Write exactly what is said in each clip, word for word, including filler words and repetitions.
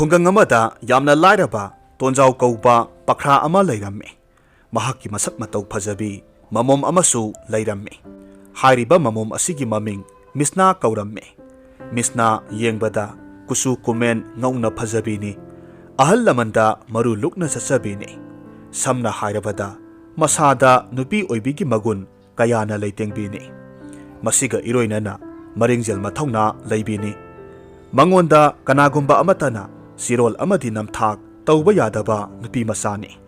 ꯈꯨꯡꯒꯪ ꯑꯃꯗ ꯌꯥꯝꯅ ꯂꯥꯏꯔꯕ ꯇꯣꯟꯖꯥꯎ ꯀꯧꯕ ꯄꯥꯈ꯭ꯔꯥ ꯑꯃ ꯂꯩꯔꯝꯃꯤ꯫ ꯃꯍꯥꯛꯀꯤ ꯃꯁꯛ ꯃꯇꯧ ꯐꯖꯕꯤ ꯃꯃꯣꯝ ꯑꯃꯁꯨ ꯂꯩꯔꯝꯃꯤ꯫ ꯍꯥꯏꯔꯤꯕ ꯃꯃꯣꯝ ꯑꯁꯤꯒꯤ ꯃꯃꯤꯡ ꯃꯤꯁꯅꯥ ꯀꯧꯔꯝꯃꯤ꯫ ꯃꯤꯁꯅꯥ ꯌꯦꯡꯕꯗ ꯀꯨꯆꯨ ꯀꯨꯃꯦꯟ ꯉꯧꯅ ꯐꯖꯕꯤꯅꯤ꯫ ꯑꯍꯜ ꯂꯃꯟꯗ ꯃꯔꯨ ꯂꯨꯛꯅ ꯆꯠꯆꯕꯤꯅꯤ꯫ ꯁꯝꯅ ꯍꯥꯏꯔꯕꯗ, ꯃꯁꯥꯗ ꯅꯨꯄꯤ ꯑꯣꯏꯕꯤꯒꯤ ꯃꯒꯨꯟ ꯀꯌꯥꯅ ꯂꯩꯇꯦꯡꯕꯤꯅꯤ꯫ ꯃꯁꯤꯒ ꯏꯔꯣꯏꯅꯅ ꯃꯔꯤꯡꯖꯦꯜ ꯃꯊꯧꯅꯥ ꯂꯩꯕꯤꯅꯤ꯫ ꯃꯉꯣꯟꯗ ꯀꯅꯥꯒꯨꯝꯕ ꯑꯃꯠꯇꯅ ꯆꯤꯔꯣꯜ ꯑꯃꯗꯤ ꯅꯝꯊꯥꯛ ꯇꯧꯕ ꯌꯥꯗꯕ ꯅꯨꯄꯤ ꯃꯆꯥꯅꯤ꯫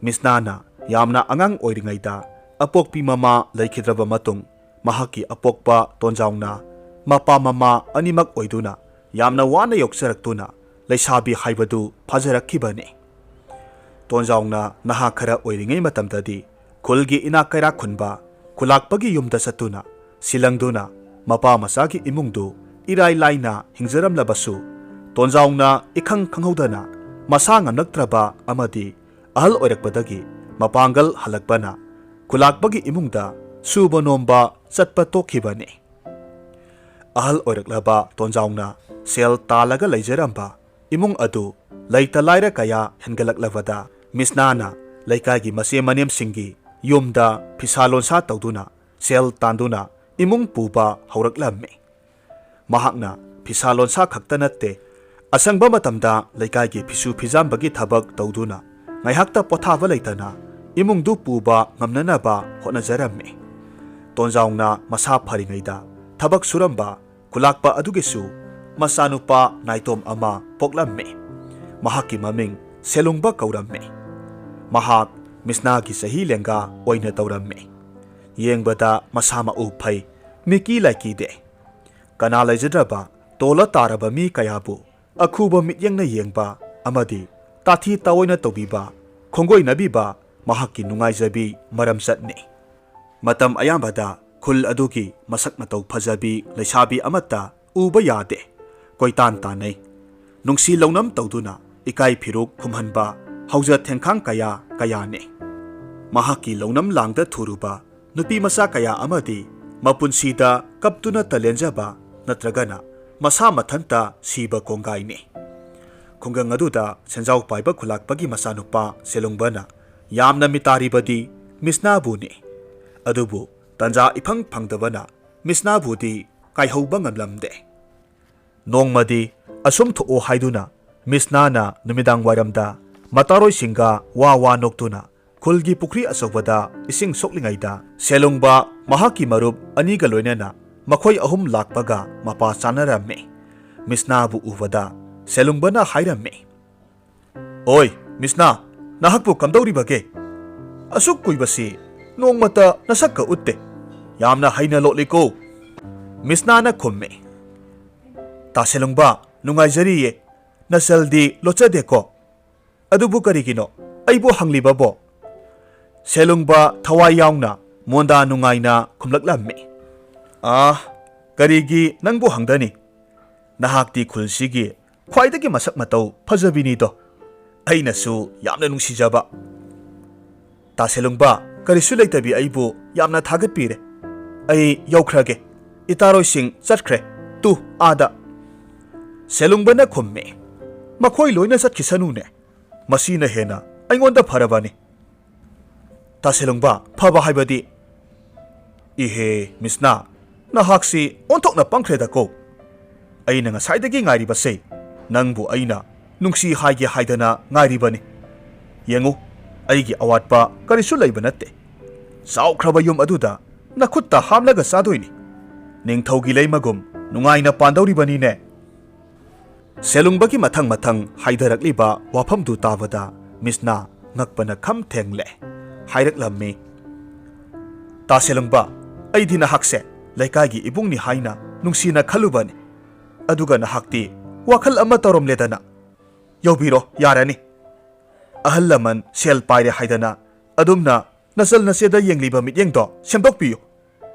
ꯃꯤꯁꯅꯥꯅ ꯌꯥꯝꯅ ꯑꯉꯥꯡ ꯑꯣꯏꯔꯤꯉꯩꯗ ꯑꯄꯣꯛꯄꯤ ꯃꯃꯥ ꯂꯩꯈꯤꯗ꯭ꯔꯕ ꯃꯇꯨꯡ, ꯃꯍꯥꯛꯀꯤ ꯑꯄꯣꯛꯄ ꯇꯣꯟꯖꯥꯎꯅ ꯃꯄꯥ ꯃꯃꯥ ꯑꯅꯤꯃꯛ ꯑꯣꯏꯗꯨꯅ ꯌꯥꯝꯅ ꯋꯥꯅ ꯌꯣꯛꯆꯔꯛꯇꯨꯅ ꯂꯩꯁꯥꯕꯤ ꯍꯥꯏꯕꯗꯨ ꯐꯥꯖꯔꯛꯈꯤꯕꯅꯤ꯫ ꯇꯣꯟꯖꯥꯎꯅ ꯅꯍꯥ ꯈꯔ ꯑꯣꯏꯔꯤꯉꯩ ꯃꯇꯝꯗꯗꯤ ꯈꯨꯜꯒꯤ ꯏꯅꯥꯛ ꯀꯩꯔꯥꯛ ꯈꯨꯟꯕ ꯈꯨꯂꯥꯛꯄꯒꯤ ꯌꯨꯝꯗ ꯆꯠꯇꯨꯅ ꯁꯤꯜꯂꯪꯗꯨꯅ ꯃꯄꯥ ꯃꯆꯥꯒꯤ ꯏꯃꯨꯡꯗꯨ ꯏꯔꯥꯏ ꯂꯥꯏꯅ ꯍꯤꯡꯖꯔꯝꯂꯕꯁꯨ, ꯇꯣꯟꯖꯥꯎꯅ ꯏꯈꯪ ꯈꯪꯍꯧꯗꯅ ꯃꯁꯥ ꯉꯝꯂꯛꯇ꯭ꯔꯕ ꯑꯃꯗꯤ ꯑꯍꯜ ꯑꯣꯏꯔꯛꯄꯗꯒꯤ ꯃꯄꯥꯡꯒꯜ ꯍꯜꯂꯛꯄꯅ ꯈꯨꯂꯥꯛꯄꯒꯤ ꯏꯃꯨꯡꯗ ꯁꯨꯕ ꯅꯣꯝꯕ ꯆꯠꯄ ꯇꯣꯛꯈꯤꯕꯅꯤ꯫ ꯑꯍꯜ ꯑꯣꯏꯔꯛꯂꯕ ꯇꯣꯟꯖꯥꯎꯅ ꯁꯦꯜ ꯇꯥꯜꯂꯒ ꯂꯩꯖꯔꯝꯕ ꯏꯃꯨꯡ ꯑꯗꯨ ꯂꯩꯇ ꯂꯥꯏꯔ ꯀꯌꯥ ꯍꯦꯟꯒꯠꯂꯛꯂꯕꯗ, ꯃꯤꯁꯅꯥꯅ ꯂꯩꯀꯥꯏꯒꯤ ꯃꯆꯦ ꯃꯅꯦꯝꯁꯤꯡꯒꯤ ꯌꯨꯝꯗ ꯐꯤꯁꯥ ꯂꯣꯟꯁꯥ ꯇꯧꯗꯨꯅ ꯁꯦꯜ ꯇꯥꯟꯗꯨꯅ ꯏꯃꯨꯡ ꯄꯨꯕ ꯍꯧꯔꯛꯂꯝꯃꯤ꯫ ꯃꯍꯥꯛꯅ ꯐꯤꯁꯥ ꯂꯣꯟꯁꯥ ꯈꯛꯇ ꯅꯠꯇꯦ, ꯑꯁꯪꯕ ꯃꯇꯝꯗ ꯂꯩꯀꯥꯏꯒꯤ ꯐꯤꯁꯨ ꯐꯤꯖꯥꯝꯕꯒꯤ ꯊꯕꯛ ꯇꯧꯗꯨꯅ ꯉꯥꯏꯍꯥꯛꯇ ꯄꯣꯊꯥꯕ ꯂꯩꯇꯅ ꯏꯃꯨꯡꯗꯨ ꯄꯨꯕ ꯉꯝꯅꯅꯕ ꯍꯣꯠꯅꯖꯔꯝꯃꯤ꯫ ꯇꯣꯟꯖꯥꯎꯅ ꯃꯁꯥ ꯐꯔꯤꯉꯩꯗ ꯊꯕꯛ ꯁꯨꯔꯝꯕ ꯈꯨꯂꯥꯛꯄ ꯑꯗꯨꯒꯤꯁꯨ ꯃꯆꯥꯅꯨꯄꯥ ꯅꯥꯏꯇꯣꯝ ꯑꯃ ꯄꯣꯛꯂꯝꯃꯤ꯫ ꯃꯍꯥꯛꯀꯤ ꯃꯃꯤꯡ ꯁꯦꯂꯨꯡꯕ ꯀꯧꯔꯝꯃꯤ꯫ ꯃꯍꯥꯛ ꯃꯤꯁꯅꯥꯒꯤ ꯆꯍꯤ ꯂꯦꯡꯒꯥ ꯑꯣꯏꯅ ꯇꯧꯔꯝꯃꯤ꯫ ꯌꯦꯡꯕꯗ ꯃꯁꯥ ꯃꯎ ꯐꯩ, ꯃꯤꯀꯤ ꯂꯥꯏꯀꯤꯗꯦ꯫ ꯀꯅꯥ ꯂꯩꯖꯗ꯭ꯔꯕ ꯇꯣꯜꯂ ꯇꯥꯔꯕ ꯃꯤ ꯀꯌꯥꯕꯨ ꯑꯈꯨꯕ ꯃꯤꯠꯌꯦꯡꯅ ꯌꯦꯡꯕ ꯑꯃꯗꯤ ꯇꯥꯊꯤ ꯇꯥꯑꯣꯏꯅ ꯇꯧꯕꯤꯕ, ꯈꯣꯡꯒꯣꯏꯅꯕꯤꯕ ꯃꯍꯥꯛꯀꯤ ꯅꯨꯡꯉꯥꯏꯖꯕꯤ ꯃꯔꯝꯆꯠꯅꯤ꯫ ꯃꯇꯝ ꯑꯌꯥꯝꯕꯗ ꯈꯨꯜ ꯑꯗꯨꯒꯤ ꯃꯁꯛ ꯃꯇꯧ ꯐꯖꯕꯤ ꯂꯩꯁꯥꯕꯤ ꯑꯃꯠꯇ ꯎꯕ ꯌꯥꯗꯦ꯫ ꯀꯣꯏꯇꯥꯟ ꯇꯥꯟꯅꯩ꯫ ꯅꯨꯡꯁꯤ ꯂꯧꯅꯝ ꯇꯧꯗꯨꯅ ꯏꯀꯥꯏ ꯐꯤꯔꯨꯛ ꯈꯨꯝꯍꯟꯕ ꯍꯧꯖ ꯊꯦꯡꯈꯥꯡ ꯀꯌꯥ ꯀꯌꯥꯅꯤ꯫ ꯃꯍꯥꯛꯀꯤ ꯂꯧꯅꯝ ꯂꯥꯡꯗ ꯊꯨꯔꯨꯕ ꯅꯨꯄꯤ ꯃꯆꯥ ꯀꯌꯥ ꯑꯃꯗꯤ ꯃꯄꯨꯟꯁꯤꯗ ꯀꯞꯇꯨꯅꯇ ꯂꯦꯟꯖꯕ ꯅꯠꯇ꯭ꯔꯒꯅ ꯃꯁꯥ ꯃꯊꯟꯇ ꯁꯤꯕ ꯀꯣꯡꯒꯥꯏꯅꯤ꯫ ꯈꯨꯡꯒꯪ ꯑꯗꯨꯗ ꯁꯦꯟꯖꯥꯎ ꯄꯥꯏꯕ ꯈꯨꯂꯥꯛꯄꯒꯤ ꯃꯆꯥꯅꯨꯄꯥ ꯁꯦꯂꯨꯡꯕꯅ ꯌꯥꯝꯅ ꯃꯤꯇꯥꯔꯤꯕꯗꯤ ꯃꯤꯁꯅꯥꯕꯨꯅꯤ꯫ ꯑꯗꯨꯕꯨ ꯇꯟꯖꯥ ꯏꯐꯪ ꯐꯪꯗꯕꯅ ꯃꯤꯁꯅꯥꯕꯨꯗꯤ ꯀꯥꯏꯍꯧꯕ ꯉꯝꯂꯝꯗꯦ꯫ ꯅꯣꯡꯃꯗꯤ ꯑꯁꯨꯝ ꯊꯣꯛꯑꯣ ꯍꯥꯏꯗꯨꯅ ꯃꯤꯁꯅꯥꯅ ꯅꯨꯃꯤꯗꯥꯡ ꯋꯥꯏꯔꯝꯗ ꯃꯇꯥꯔꯣꯏꯁꯤꯡꯒ ꯋꯥ ꯋꯥ ꯅꯣꯛꯇꯨꯅ ꯈꯨꯜꯒꯤ ꯄꯨꯈ꯭ꯔꯤ ꯑꯆꯧꯕꯗ ꯏꯁꯤꯡ ꯁꯣꯛꯂꯤꯉꯩꯗ ꯁꯦꯂꯨꯡꯕ ꯃꯍꯥꯛꯀꯤ ꯃꯔꯨꯞ ꯑꯅꯤꯒ ꯂꯣꯏꯅꯅ ꯃꯈꯣꯏ ꯑꯍꯨꯝ ꯂꯥꯛꯄꯒ ꯃꯄꯥ ꯆꯥꯅꯔꯝꯃꯤ꯫ ꯃꯤꯁꯅꯥꯕꯨ ꯎꯕꯗ ꯁꯦꯂꯨꯡꯕꯅ ꯍꯥꯏꯔꯝꯃꯤ, "ꯑꯣꯏ, ꯃꯤꯁꯅꯥ, ꯅꯍꯥꯛꯄꯨ ꯀꯝꯗꯧꯔꯤꯕꯒꯦ? ꯑꯁꯨꯛ ꯀꯨꯏꯕꯁꯤ ꯅꯣꯡꯃꯇ ꯅꯁꯛꯀ ꯎꯠꯇꯦ꯫ ꯌꯥꯝꯅ ꯍꯩꯅ ꯂꯣꯠꯂꯤꯀꯣ꯫" ꯃꯤꯁꯅꯥꯅ ꯈꯨꯝꯃꯤ, "ꯇꯥ ꯁꯦꯂꯨꯡꯕ, ꯅꯨꯡꯉꯥꯏꯖꯔꯤꯌꯦ꯫ ꯅꯆꯜꯗꯤ ꯂꯣꯠꯆꯗꯦꯀꯣ꯫ ꯑꯗꯨꯕꯨ ꯀꯔꯤꯒꯤꯅꯣ ꯑꯩꯕꯨ ꯍꯪꯂꯤꯕꯕꯣ?" ꯁꯦꯂꯨꯡꯕ ꯊꯋꯥꯏ ꯌꯥꯎꯅ ꯃꯣꯟꯗꯥ ꯅꯨꯡꯉꯥꯏꯅ ꯈꯨꯝꯂꯛꯂꯝꯃꯤ, "ꯑꯥ, ꯀꯔꯤꯒꯤ ꯅꯪꯕꯨ ꯍꯪꯗꯅꯤ? ꯅꯍꯥꯛꯇꯤ ꯈꯨꯜꯁꯤꯒꯤ ꯈ꯭ꯋꯥꯏꯗꯒꯤ ꯃꯁꯛ ꯃꯇꯧ ꯐꯖꯕꯤꯅꯤꯗꯣ꯫ ꯑꯩꯅꯁꯨ ꯌꯥꯝꯅ ꯅꯨꯡꯁꯤꯖꯕ꯫ ꯇꯥ ꯁꯦꯂꯨꯡꯕ, ꯀꯔꯤꯁꯨ ꯂꯩꯇꯕꯤ ꯑꯩꯕꯨ ꯌꯥꯝꯅ ꯊꯥꯒꯠꯄꯤꯔꯦ꯫ ꯑꯩ ꯌꯧꯈ꯭ꯔꯒꯦ꯫ ꯏꯇꯥꯔꯣꯏꯁꯤꯡ ꯆꯠꯈ꯭ꯔꯦ꯫ ꯇꯨ, ꯑꯥꯗ꯫" ꯁꯦꯂꯨꯡꯕꯅ ꯈꯨꯝꯃꯤ, "ꯃꯈꯣꯏ ꯂꯣꯏꯅ ꯆꯠꯈꯤꯁꯅꯨꯅꯦ꯫ ꯃꯁꯤꯅ ꯍꯦꯟꯅ ꯑꯩꯉꯣꯟꯗ ꯐꯔꯕꯅꯤ꯫" "ꯇꯥ ꯁꯦꯂꯨꯡꯕ, ꯐꯕ ꯍꯥꯏꯕꯗꯤ?" "ꯏꯍꯦ, ꯃꯤꯁꯅꯥ, ꯅꯍꯥꯛꯁꯤ ꯑꯣꯟꯊꯣꯛꯅ ꯄꯪꯈ꯭ꯔꯦꯗꯀꯣ꯫ ꯑꯩꯅ ꯉꯁꯥꯏꯗꯒꯤ ꯉꯥꯏꯔꯤꯕꯁꯦ ꯅꯪꯕꯨ ꯑꯩꯅ ꯅꯨꯡꯁꯤ ꯍꯥꯏꯒꯦ ꯍꯥꯏꯗꯅ ꯉꯥꯏꯔꯤꯕꯅꯤ꯫ ꯌꯦꯡꯉꯨ, ꯑꯩꯒꯤ ꯑꯋꯥꯠꯄ ꯀꯔꯤꯁꯨ ꯂꯩꯕ ꯅꯠꯇꯦ꯫ ꯆꯥꯎꯈ꯭ꯔꯕ ꯌꯨꯝ ꯑꯗꯨꯗ ꯅꯈꯨꯠꯇ ꯍꯥꯝꯂꯒ ꯆꯥꯗꯣꯏꯅꯤ꯫ ꯅꯤꯡꯊꯧꯒꯤ ꯂꯩꯃꯒꯨꯝ ꯅꯨꯡꯉꯥꯏꯅ ꯄꯥꯟꯗꯧꯔꯤꯕꯅꯤꯅꯦ꯫" ꯁꯦꯂꯨꯡꯕꯒꯤ ꯃꯊꯪ ꯃꯊꯪ ꯍꯥꯏꯊꯔꯛꯂꯤꯕ ꯋꯥꯐꯝꯗꯨ ꯇꯥꯕꯗ ꯃꯤꯁꯅꯥ ꯉꯛꯄꯅ ꯈꯝ ꯊꯦꯡꯂꯦ꯫ ꯍꯥꯏꯔꯛꯂꯝꯃꯤ, "ꯇꯥ ꯁꯦꯂꯨꯡꯕ, ꯑꯩꯗꯤ ꯅꯍꯥꯛꯁꯦ ꯂꯩꯀꯥꯏꯒꯤ ꯏꯕꯨꯡꯅꯤ ꯍꯥꯏꯅ ꯅꯨꯡꯁꯤꯅ ꯈꯜꯂꯨꯕꯅꯤ꯫ ꯑꯗꯨꯒ ꯅꯍꯥꯛꯇꯤ ꯋꯥꯈꯜ ꯑꯃ ꯇꯧꯔꯝꯂꯦꯗꯅ꯫ ꯌꯧꯕꯤꯔꯣ, ꯌꯥꯔꯅꯤ꯫ ꯑꯍꯜ ꯂꯃꯟ ꯁꯦꯜ ꯄꯥꯏꯔꯦ ꯍꯥꯏꯗꯅ ꯑꯗꯨꯝꯅ ꯅꯆꯜ ꯅꯆꯦꯗ ꯌꯦꯡꯂꯤꯕ ꯃꯤꯠꯌꯦꯡꯗꯣ ꯁꯦꯝꯗꯣꯛꯄꯤꯌꯨ꯫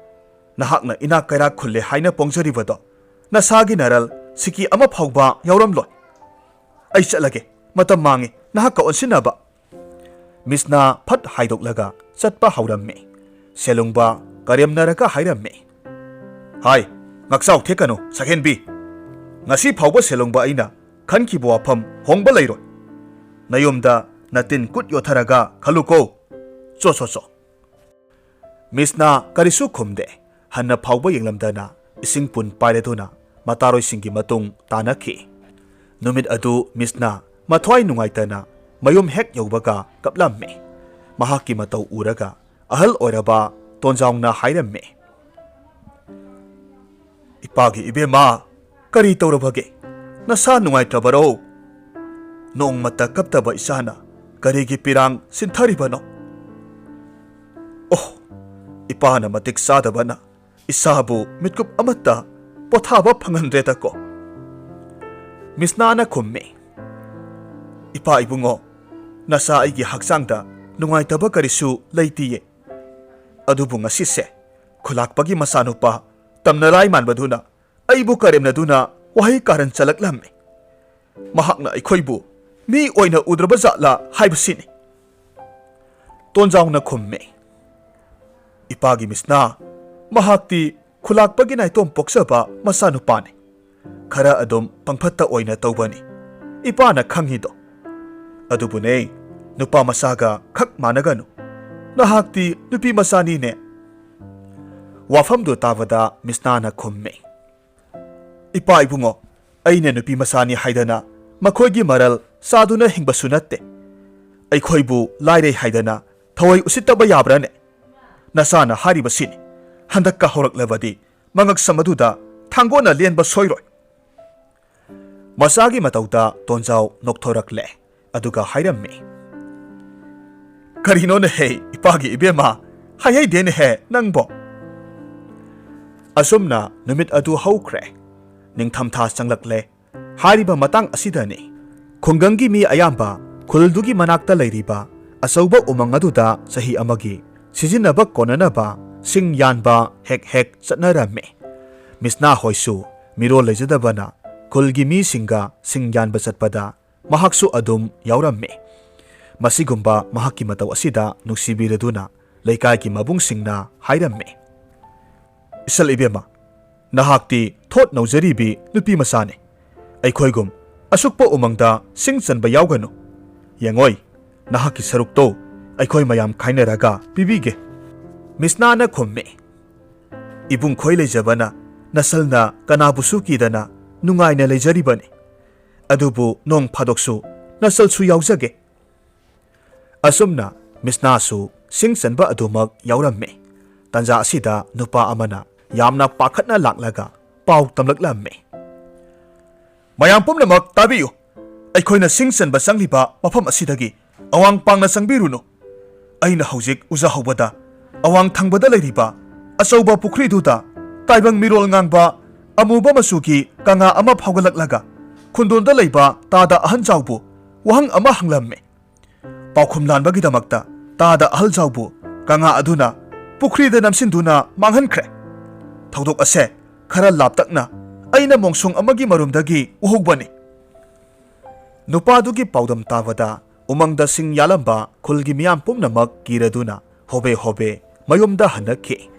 ꯅꯍꯥꯛꯅ ꯏꯅꯥꯛ ꯀꯩꯔꯥꯛ ꯈꯨꯜꯂꯦ ꯍꯥꯏꯅ ꯄꯣꯡꯖꯔꯤꯕꯗꯣ ꯅꯁꯥꯒꯤ ꯅꯔꯜ ꯁꯤꯀꯤ ꯑꯃ ꯐꯥꯎꯕ ꯌꯥꯎꯔꯝꯂꯣꯏ꯫ ꯑꯩ ꯆꯠꯂꯒꯦ, ꯃꯇꯝ ꯃꯥꯡꯉꯤ ꯅꯍꯥꯛꯀ ꯑꯣꯟꯁꯤꯟꯅꯕ꯫" ꯃꯤꯁꯅꯥ ꯐꯠ ꯍꯥꯏꯗꯣꯛꯂꯒ ꯆꯠꯄ ꯍꯧꯔꯝꯃꯤ꯫ ꯁꯦꯂꯨꯡꯕ ꯀꯔꯦꯝꯅꯔꯒ ꯍꯥꯏꯔꯝꯃꯤ, "ꯍꯥꯏ, ꯉꯥꯛꯆꯥꯎ ꯊꯦꯛꯀꯅꯨ, ꯁꯛꯍꯦꯟꯕꯤ꯫ ꯉꯁꯤ ꯐꯥꯎꯕ ꯁꯦꯂꯨꯡꯕ ꯑꯩꯅ ꯈꯟꯈꯤꯕ ꯋꯥꯐꯝ ꯍꯣꯡꯕ ꯂꯩꯔꯣꯏ꯫ ꯅꯌꯨꯝꯗ ꯅꯇꯤꯟ ꯀꯨꯠ ꯌꯣꯠꯊꯔꯒ ꯈꯜꯂꯨꯀꯣ꯫ ꯆꯣ, ꯆꯣ, ꯆꯣ꯫ ꯃꯤꯁꯅ ꯀꯔꯤꯁꯨ ꯈꯨꯝꯗꯦ꯫ ꯍꯟꯅ ꯐꯥꯎꯕ ꯌꯦꯡꯂꯝꯗꯅ ꯏꯁꯤꯡ ꯄꯨꯟ ꯄꯥꯏꯔꯗꯨꯅ ꯃꯇꯥꯔꯣꯏꯁꯤꯡꯒꯤ ꯃꯇꯨꯡ ꯇꯥꯅꯈꯤ꯫ ꯅꯨꯃꯤꯠ ꯑꯗꯨ ꯃꯤꯁꯅ ꯃꯊ꯭ꯋꯥꯏ ꯅꯨꯡꯉꯥꯏꯇꯅ ꯃꯌꯨꯝ ꯍꯦꯛ ꯌꯧꯕꯒ ꯀꯞꯂꯝꯃꯤ꯫ ꯃꯍꯥꯛꯀꯤ ꯃꯇꯧ ꯎꯔꯒ ꯑꯍꯜ ꯑꯣꯏꯔꯕ ꯇꯣꯟꯖꯥꯎꯅ ꯍꯥꯏꯔꯝꯃꯤ, "ꯏꯄꯥꯒꯤ ꯏꯕꯦꯝꯃ, ꯀꯔꯤ ꯇꯧꯔꯕꯒꯦ? ꯅꯁꯥ ꯅꯨꯡꯉꯥꯏꯇ꯭ꯔꯕꯔꯣ? ꯅꯣꯡꯃꯇ ꯀꯞꯇꯕ ꯏꯆꯥꯅ ꯀꯔꯤꯒꯤ ꯄꯤꯔꯥꯡ ꯁꯤꯟꯊꯔꯤꯕꯅꯣ? ꯑꯣꯍ, ꯏꯄꯥꯅ ꯃꯇꯤꯛ ꯆꯥꯗꯕꯅ ꯏꯁꯥꯕꯨ ꯃꯤꯠꯀꯨꯞ ꯑꯃꯠꯇ ꯄꯣꯊꯥꯕ ꯐꯪꯍꯟꯗ꯭ꯔꯦꯗꯀꯣ?" ꯃꯤꯁꯅꯥꯅ ꯈꯨꯝꯃꯤ, "ꯏꯄꯥ ꯏꯕꯨꯡꯉꯣ, ꯅꯁꯥ ꯑꯩꯒꯤ ꯍꯛꯆꯥꯡꯗ ꯅꯨꯡꯉꯥꯏꯇꯕ ꯀꯔꯤꯁꯨ ꯂꯩꯇꯤꯌꯦ꯫ ꯑꯗꯨꯕꯨ ꯉꯁꯤꯁꯦ ꯈꯨꯂꯥꯛꯄꯒꯤ ꯃꯆꯥꯅꯨꯄꯥ ꯇꯝꯅꯔꯥꯏ ꯃꯥꯟꯕꯗꯨꯅ ꯑꯩꯕꯨ ꯀꯔꯦꯝꯅꯗꯨꯅ ꯋꯥꯍꯩ ꯀꯥꯔꯟ ꯆꯠꯂꯛꯂꯝꯃꯤ꯫ ꯃꯍꯥꯛꯅ ꯑꯩꯈꯣꯏꯕꯨ ꯃꯤ ꯑꯣꯏꯅ ꯎꯗ꯭ꯔꯕ ꯖꯥꯠꯂꯥ ꯍꯥꯏꯕꯁꯤꯅꯤ꯫" ꯇꯣꯟꯖꯥꯎꯅ ꯈꯨꯝꯃꯤ, "ꯏꯄꯥꯒꯤ ꯃꯤꯁꯅꯥ, ꯃꯍꯥꯛꯇꯤ ꯈꯨꯂꯥꯛꯄꯒꯤ ꯅꯥꯏꯇꯣꯝ ꯄꯣꯛꯆꯕ ꯃꯆꯥꯅꯨꯄꯥꯅꯤ꯫ ꯈꯔ ꯑꯗꯨꯝ ꯄꯪꯐꯠꯇ ꯑꯣꯏꯅ ꯇꯧꯕꯅꯤ, ꯏꯄꯥꯅ ꯈꯪꯉꯤꯗꯣ꯫ ꯑꯗꯨꯕꯨꯅꯦ, ꯅꯨꯄꯥ ꯃꯆꯥꯒ ꯈꯛ ꯃꯥꯟꯅꯒꯅꯨ꯫ ꯅꯍꯥꯛꯇꯤ ꯅꯨꯄꯤ ꯃꯆꯥꯅꯤꯅꯦ꯫" ꯋꯥꯐꯝꯗꯨ ꯇꯥꯕꯗ ꯃꯤꯁꯅꯥꯅ ꯈꯨꯝꯃꯤ, "ꯏꯄꯥ ꯏꯕꯨꯡꯉꯣ, ꯑꯩꯅ ꯅꯨꯄꯤ ꯃꯆꯥꯅꯤ ꯍꯥꯏꯗꯅ ꯃꯈꯣꯏꯒꯤ ꯃꯔꯜ ꯆꯥꯗꯨꯅ ꯍꯤꯡꯕꯁꯨ ꯅꯠꯇꯦ꯫ ꯑꯩꯈꯣꯏꯕꯨ ꯂꯥꯏꯔꯩ ꯍꯥꯏꯗꯅ ꯊꯑꯣꯏ ꯎꯁꯤꯠꯇꯕ ꯌꯥꯕ꯭ꯔꯥꯅꯦ? ꯅꯆꯥꯅ ꯍꯥꯏꯔꯤꯕꯁꯤꯅꯤ, ꯍꯟꯗꯛꯀ ꯍꯧꯔꯛꯂꯕꯗꯤ ꯃꯉꯛꯁꯝ ꯑꯗꯨꯗ ꯊꯥꯡꯒꯣꯟꯅ ꯂꯦꯟꯕ ꯁꯣꯏꯔꯣꯏ꯫" ꯃꯆꯥꯒꯤ ꯃꯇꯧꯗ ꯇꯣꯟꯖꯥꯎ ꯅꯣꯛꯊꯣꯔꯛꯂꯦ, ꯑꯗꯨꯒ ꯍꯥꯏꯔꯝꯃꯤ, "ꯀꯔꯤꯅꯣꯅꯦꯍꯦ, ꯏꯄꯥꯒꯤ ꯏꯕꯦꯝꯃ, ꯍꯥꯏꯍꯩꯗꯦꯅꯦꯍꯦ ꯅꯪꯕꯣ!" ꯑꯁꯨꯝꯅ ꯅꯨꯃꯤꯠ ꯑꯗꯨ ꯍꯧꯈ꯭ꯔꯦ꯫ ꯅꯤꯡꯊꯝꯊꯥ ꯆꯪꯂꯛꯂꯦ꯫ ꯍꯥꯏꯔꯤꯕ ꯃꯇꯥꯡ ꯑꯁꯤꯗꯅꯤ ꯈꯨꯡꯒꯪꯒꯤ ꯃꯤ ꯑꯌꯥꯝꯕ ꯈꯨꯜꯗꯨꯒꯤ ꯃꯅꯥꯛꯇ ꯂꯩꯔꯤꯕ ꯑꯆꯧꯕ ꯎꯃꯪ ꯑꯗꯨꯗ ꯆꯍꯤ ꯑꯃꯒꯤ ꯁꯤꯖꯤꯟꯅꯕ ꯀꯣꯟꯅꯅꯕ ꯁꯤꯡ ꯌꯥꯟꯕ ꯍꯦꯛ ꯍꯦꯛ ꯆꯠꯅꯔꯝꯃꯤ꯫ ꯃꯤꯁꯅꯥ ꯍꯣꯏꯁꯨ ꯃꯤꯔꯣꯜ ꯂꯩꯖꯗꯕꯅ ꯈꯨꯜꯒꯤ ꯃꯤꯁꯤꯡꯒ ꯁꯤꯡ ꯌꯥꯟꯕ ꯆꯠꯄꯗ ꯃꯍꯥꯛꯁꯨ ꯑꯗꯨꯝ ꯌꯥꯎꯔꯝꯃꯤ꯫ ꯃꯁꯤꯒꯨꯝꯕ ꯃꯍꯥꯛꯀꯤ ꯃꯇꯧ ꯑꯁꯤꯗ ꯅꯨꯡꯁꯤꯕꯤꯔꯗꯨꯅ ꯂꯩꯀꯥꯏꯒꯤ ꯃꯕꯨꯡꯁꯤꯡꯅ ꯍꯥꯏꯔꯝꯃꯤ, "ꯏꯁꯜ ꯏꯕꯦꯝꯃ, ꯅꯍꯥꯛꯇꯤ ꯊꯣꯠ ꯅꯧꯖꯔꯤꯕꯤ ꯅꯨꯄꯤ ꯃꯆꯥꯅꯤ꯫ ꯑꯩꯈꯣꯏꯒꯨꯝ ꯑꯁꯨꯛꯄ ꯎꯃꯪꯗ ꯁꯤꯡ ꯆꯟꯕ ꯌꯥꯎꯒꯅꯨ꯫ ꯌꯦꯡꯉꯣꯏ, ꯅꯍꯥꯛꯀꯤ ꯁꯔꯨꯛꯇꯣ ꯑꯩꯈꯣꯏ ꯃꯌꯥꯝ ꯈꯥꯏꯅꯔꯒ ꯄꯤꯕꯤꯒꯦ꯫" ꯃꯤꯁꯅꯥꯅ ꯈꯨꯝꯃꯤ, "ꯏꯕꯨꯡ ꯈꯣꯏ ꯂꯩꯖꯕꯅ ꯅꯁꯜꯅ ꯀꯅꯥꯕꯨꯁꯨ ꯀꯤꯗꯅ ꯅꯨꯡꯉꯥꯏꯅ ꯂꯩꯖꯔꯤꯕꯅꯤ꯫ ꯑꯗꯨꯕꯨ ꯅꯣꯡ ꯐꯥꯗꯣꯛꯁꯨ ꯅꯁꯜꯁꯨ ꯌꯥꯎꯖꯒꯦ꯫" ꯑꯁꯨꯝꯅ ꯃꯤꯁꯅꯥꯁꯨ ꯁꯤꯡ ꯆꯟꯕ ꯑꯗꯨꯃꯛ ꯌꯥꯎꯔꯝꯃꯤ꯫ ꯇꯥꯟꯖꯥ ꯑꯁꯤꯗ ꯅꯨꯄꯥ ꯑꯃꯅ ꯌꯥꯝꯅ ꯄꯥꯈꯠꯅ ꯂꯥꯛꯂꯒ ꯄꯥꯎ ꯇꯝꯂꯛꯂꯝꯃꯤ, "ꯃꯌꯥꯝ ꯄꯨꯝꯅꯃꯛ ꯇꯥꯕꯤꯌꯨ꯫ ꯑꯩꯈꯣꯏꯅ ꯁꯤꯡ ꯆꯟꯕ ꯆꯪꯂꯤꯕ ꯃꯐꯝ ꯑꯁꯤꯗꯒꯤ ꯑꯋꯥꯡ ꯄꯥꯡꯅ ꯆꯪꯕꯤꯔꯨꯅꯨ꯫ ꯑꯩꯅ ꯍꯧꯖꯤꯛ ꯎꯖꯍꯧꯕꯗ ꯑꯋꯥꯡ ꯊꯪꯕꯗ ꯂꯩꯔꯤꯕ ꯑꯆꯧꯕ ꯄꯨꯈ꯭ꯔꯤꯗꯨꯗ ꯇꯥꯏꯕꯪ ꯃꯤꯔꯣꯜ ꯉꯥꯡꯕ ꯑꯃꯨꯕ ꯃꯆꯨꯒꯤ ꯀꯪꯂꯥ ꯑꯃ ꯐꯥꯎꯒꯠꯂꯛꯂꯒ ꯈꯨꯟꯗꯣꯟꯗ ꯂꯩꯕ ꯇꯥꯗ ꯑꯍꯟꯖꯥꯎꯕꯨ ꯋꯥꯍꯪ ꯑꯃ ꯍꯪꯂꯝꯃꯤ꯫ ꯄꯥꯎꯈꯨꯝ ꯂꯥꯟꯕꯒꯤꯗꯃꯛꯇ ꯇꯥꯗ ꯑꯍꯜꯖꯥꯎꯕꯨ ꯀꯪꯂꯥ ꯑꯗꯨꯅ ꯄꯨꯈ꯭ꯔꯤꯗ ꯅꯝꯁꯤꯟꯗꯨꯅ ꯃꯥꯡꯍꯟꯈ꯭ꯔꯦ꯫ ꯊꯧꯗꯣꯛ ꯑꯁꯦ ꯈꯔ ꯂꯥꯞꯇꯛꯅ ꯑꯩꯅ ꯃꯣꯡꯁꯣꯡ ꯑꯃꯒꯤ ꯃꯔꯨꯝꯗꯒꯤ ꯎꯍꯧꯕꯅꯤ꯫" ꯅꯨꯄꯥꯗꯨꯒꯤ ꯄꯥꯎꯗꯝ ꯇꯥꯕꯗ ꯎꯃꯪꯗ ꯁꯤꯡ ꯌꯥꯜꯂꯝꯕ ꯈꯨꯜꯒꯤ ꯃꯤꯌꯥꯝ ꯄꯨꯝꯅꯃꯛ ꯀꯤꯔꯗꯨꯅ ꯍꯣꯕꯦ ꯍꯣꯕꯦ ꯃꯌꯨꯝꯗ ꯍꯟꯅꯈꯤ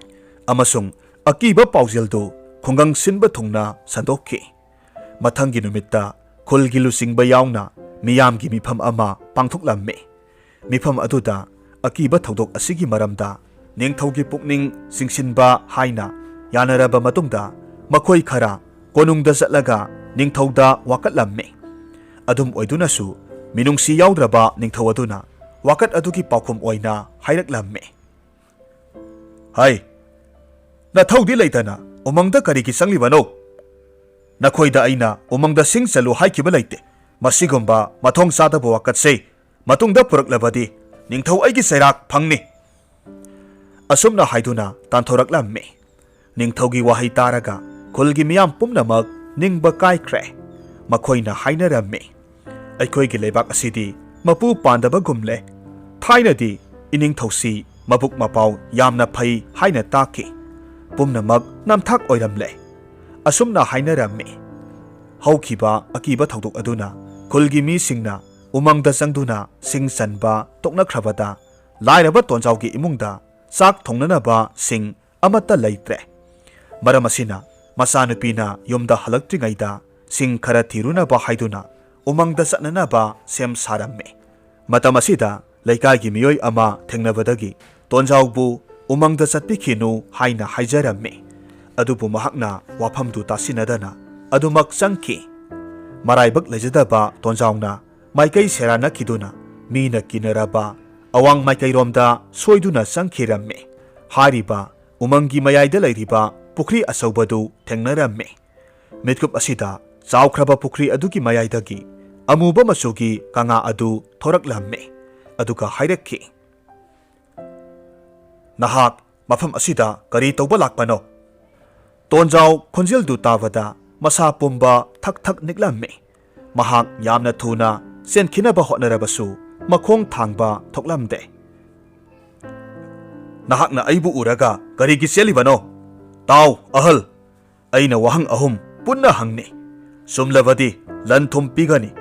ꯑꯃꯁꯨꯡ ꯑꯀꯤꯕ ꯄꯥꯎꯖꯦꯜꯗꯨ ꯈꯨꯡꯒꯪ ꯁꯤꯟꯕ ꯊꯨꯡꯅ ꯁꯟꯗꯣꯛꯈꯤ꯫ ꯃꯊꯪꯒꯤ ꯅꯨꯃꯤꯠꯇ ꯈꯨꯜꯒꯤ ꯂꯨꯆꯤꯡꯕ ꯌꯥꯎꯅ ꯃꯤꯌꯥꯝꯒꯤ ꯃꯤꯐꯝ ꯑꯃ ꯄꯥꯡꯊꯣꯛꯂꯝꯃꯤ꯫ ꯃꯤꯐꯝ ꯑꯗꯨꯗ ꯑꯀꯤꯕ ꯊꯧꯗꯣꯛ ꯑꯁꯤꯒꯤ ꯃꯔꯝꯗ ꯅꯤꯡꯊꯧꯒꯤ ꯄꯨꯛꯅꯤꯡ ꯆꯤꯡꯁꯤꯟꯕ ꯍꯥꯏꯅ ꯌꯥꯅꯔꯕ ꯃꯇꯨꯡꯗ, ꯃꯈꯣꯏ ꯈꯔ ꯀꯣꯅꯨꯡꯗ ꯆꯠꯂꯒ ꯅꯤꯡꯊꯧꯗ ꯋꯥꯀꯠꯂꯝꯃꯤ꯫ ꯑꯗꯨꯝ ꯑꯣꯏꯗꯨꯅꯁꯨ, ꯃꯤꯅꯨꯡꯁꯤ ꯌꯥꯎꯗ꯭ꯔꯕ ꯅꯤꯡꯊꯧ ꯑꯗꯨꯅ ꯋꯥꯀꯠ ꯑꯗꯨꯒꯤ ꯄꯥꯎꯈꯨꯝ ꯑꯣꯏꯅ ꯍꯥꯏꯔꯛꯂꯝꯃꯤ, "ꯍꯩ, ꯅꯊꯧꯗꯤ ꯂꯩꯇꯅ ꯎꯃꯪꯗ ꯀꯔꯤꯒꯤ ꯆꯪꯂꯤꯕꯅꯣ? ꯅꯈꯣꯏꯗ ꯑꯩꯅ ꯎꯃꯪꯗ ꯁꯤꯡ ꯆꯜꯂꯨ ꯍꯥꯏꯈꯤꯕ ꯂꯩꯇꯦ꯫ ꯃꯁꯤꯒꯨꯝꯕ ꯃꯊꯣꯡ ꯆꯥꯗꯕ ꯋꯥꯀꯠꯁꯦ ꯃꯇꯨꯡꯗ ꯄꯨꯔꯛꯂꯕꯗꯤ ꯅꯤꯡꯊꯧ ꯑꯩꯒꯤ ꯆꯩꯔꯥꯛ ꯐꯪꯅꯤ꯫" ꯑꯁꯨꯝꯅ ꯍꯥꯏꯗꯨꯅ ꯇꯥꯟꯊꯣꯔꯛꯂꯝꯃꯤ꯫ ꯅꯤꯡꯊꯧꯒꯤ ꯋꯥꯍꯩ ꯇꯥꯔꯒ ꯈꯨꯜꯒꯤ ꯃꯤꯌꯥꯝ ꯄꯨꯝꯅꯃꯛ ꯅꯤꯡꯕ ꯀꯥꯏꯈ꯭ꯔꯦ꯫ ꯃꯈꯣꯏꯅ ꯍꯥꯏꯅꯔꯝꯃꯤ, "ꯑꯩꯈꯣꯏꯒꯤ ꯂꯩꯕꯥꯛ ꯑꯁꯤꯗꯤ ꯃꯄꯨ ꯄꯥꯟꯗꯕꯒꯨꯝꯂꯦ꯫ ꯊꯥꯏꯅꯗꯤ ꯏꯅꯤꯡꯊꯧꯁꯤ ꯃꯕꯨꯛ ꯃꯄꯥꯎ ꯌꯥꯝꯅ ꯐꯩ ꯍꯥꯏꯅ ꯇꯥꯈꯤ꯫ ꯄꯨꯝꯅꯃꯛ ꯅꯝꯊꯥꯛ ꯑꯣꯏꯔꯝꯂꯦ꯫" ꯑꯁꯨꯝꯅ ꯍꯥꯏꯅꯔꯝꯃꯤ꯫ ꯍꯧꯈꯤꯕ ꯑꯀꯤꯕ ꯊꯧꯗꯣꯛ ꯑꯗꯨꯅ ꯈꯨꯜꯒꯤ ꯃꯤꯁꯤꯡꯅ ꯎꯃꯪꯗ ꯆꯪꯗꯨꯅ ꯁꯤꯡ ꯆꯟꯕ ꯇꯣꯛꯅꯈ꯭ꯔꯕꯗ, ꯂꯥꯏꯔꯕ ꯇꯣꯟꯖꯥꯎꯒꯤ ꯏꯃꯨꯡꯗ ꯆꯥꯛ ꯊꯣꯡꯅꯅꯕ ꯁꯤꯡ ꯑꯃꯠꯇ ꯂꯩꯇ꯭ꯔꯦ꯫ ꯃꯔꯝ ꯑꯁꯤꯅ, ꯃꯆꯥꯅꯨꯄꯤꯅ ꯌꯨꯝꯗ ꯍꯜꯂꯛꯇ꯭ꯔꯤꯉꯩꯗ ꯁꯤꯡ ꯈꯔ ꯊꯤꯔꯨꯅꯕ ꯍꯥꯏꯗꯨꯅ ꯎꯃꯪꯗ ꯆꯠꯅꯅꯕ ꯁꯦꯝ ꯁꯥꯔꯝꯃꯤ꯫ ꯃꯇꯝ ꯑꯁꯤꯗ ꯂꯩꯀꯥꯏꯒꯤ ꯃꯤꯑꯣꯏ ꯑꯃ ꯊꯦꯡꯅꯕꯗꯒꯤ ꯇꯣꯟꯖꯥꯎꯕꯨ ꯎꯃꯪꯗ ꯆꯠꯄꯤꯈꯤꯅꯨ ꯍꯥꯏꯅ ꯍꯥꯏꯖꯔꯝꯃꯤ꯫ ꯑꯗꯨꯕꯨ ꯃꯍꯥꯛꯅ ꯋꯥꯐꯝꯗꯨ ꯇꯥꯁꯤꯟꯅꯗꯅ ꯑꯗꯨꯃꯛ ꯆꯪꯈꯤ꯫ ꯃꯔꯥꯏꯕꯛ ꯂꯩꯖꯗꯕ ꯇꯣꯟꯖꯥꯎꯅ ꯃꯥꯏꯀꯩ ꯁꯦꯔꯥꯟꯅꯈꯤꯗꯨꯅ ꯃꯤꯅ ꯀꯤꯅꯔꯕ ꯑꯋꯥꯡ ꯃꯥꯏꯀꯩꯔꯣꯝꯗ ꯁꯣꯏꯗꯨꯅ ꯆꯪꯈꯤꯔꯝꯃꯤ꯫ ꯍꯥꯏꯔꯤꯕ ꯎꯃꯪꯒꯤ ꯃꯌꯥꯏꯗ ꯂꯩꯔꯤꯕ ꯄꯨꯈ꯭ꯔꯤ ꯑꯆꯧꯕꯗꯨ ꯊꯦꯡꯅꯔꯝꯃꯤ꯫ ꯃꯤꯠꯀꯨꯞ ꯑꯁꯤꯗ ꯆꯥꯎꯈ꯭ꯔꯕ ꯄꯨꯈ꯭ꯔꯤ ꯑꯗꯨꯒꯤ ꯃꯌꯥꯏꯗꯒꯤ ꯑꯃꯨꯕ ꯃꯆꯨꯒꯤ ꯀꯪꯂꯥ ꯑꯗꯨ ꯊꯣꯔꯛꯂꯝꯃꯤ꯫ ꯑꯗꯨꯒ ꯍꯥꯏꯔꯛꯈꯤ, "ꯅꯍꯥꯛ ꯃꯐꯝ ꯑꯁꯤꯗ ꯀꯔꯤ ꯇꯧꯕ ꯂꯥꯛꯄꯅꯣ?" ꯇꯣꯟꯖꯥꯎ ꯈꯣꯟꯖꯦꯜꯗꯨ ꯇꯥꯕꯗ ꯃꯁꯥ ꯄꯨꯝꯕ ꯊꯛ ꯊꯛ ꯅꯤꯛꯂꯝꯃꯤ꯫ ꯃꯍꯥꯛ ꯌꯥꯝꯅ ꯊꯨꯅ ꯆꯦꯟꯈꯤꯅꯕ ꯍꯣꯠꯅꯔꯕꯁꯨ ꯃꯈꯣꯡ ꯊꯥꯡꯕ ꯊꯣꯛꯂꯝꯗꯦ꯫ "ꯅꯍꯥꯛꯅ ꯑꯩꯕꯨ ꯎꯔꯒ ꯀꯔꯤꯒꯤ ꯆꯦꯜꯂꯤꯕꯅꯣ? ꯇꯥꯎ, ꯑꯍꯜ, ꯑꯩꯅ ꯋꯥꯍꯪ ꯑꯍꯨꯝ ꯄꯨꯟꯅ ꯍꯪꯅꯤ꯫ ꯆꯨꯝꯂꯕꯗꯤ ꯂꯟ ꯊꯨꯝ ꯄꯤꯒꯅꯤ,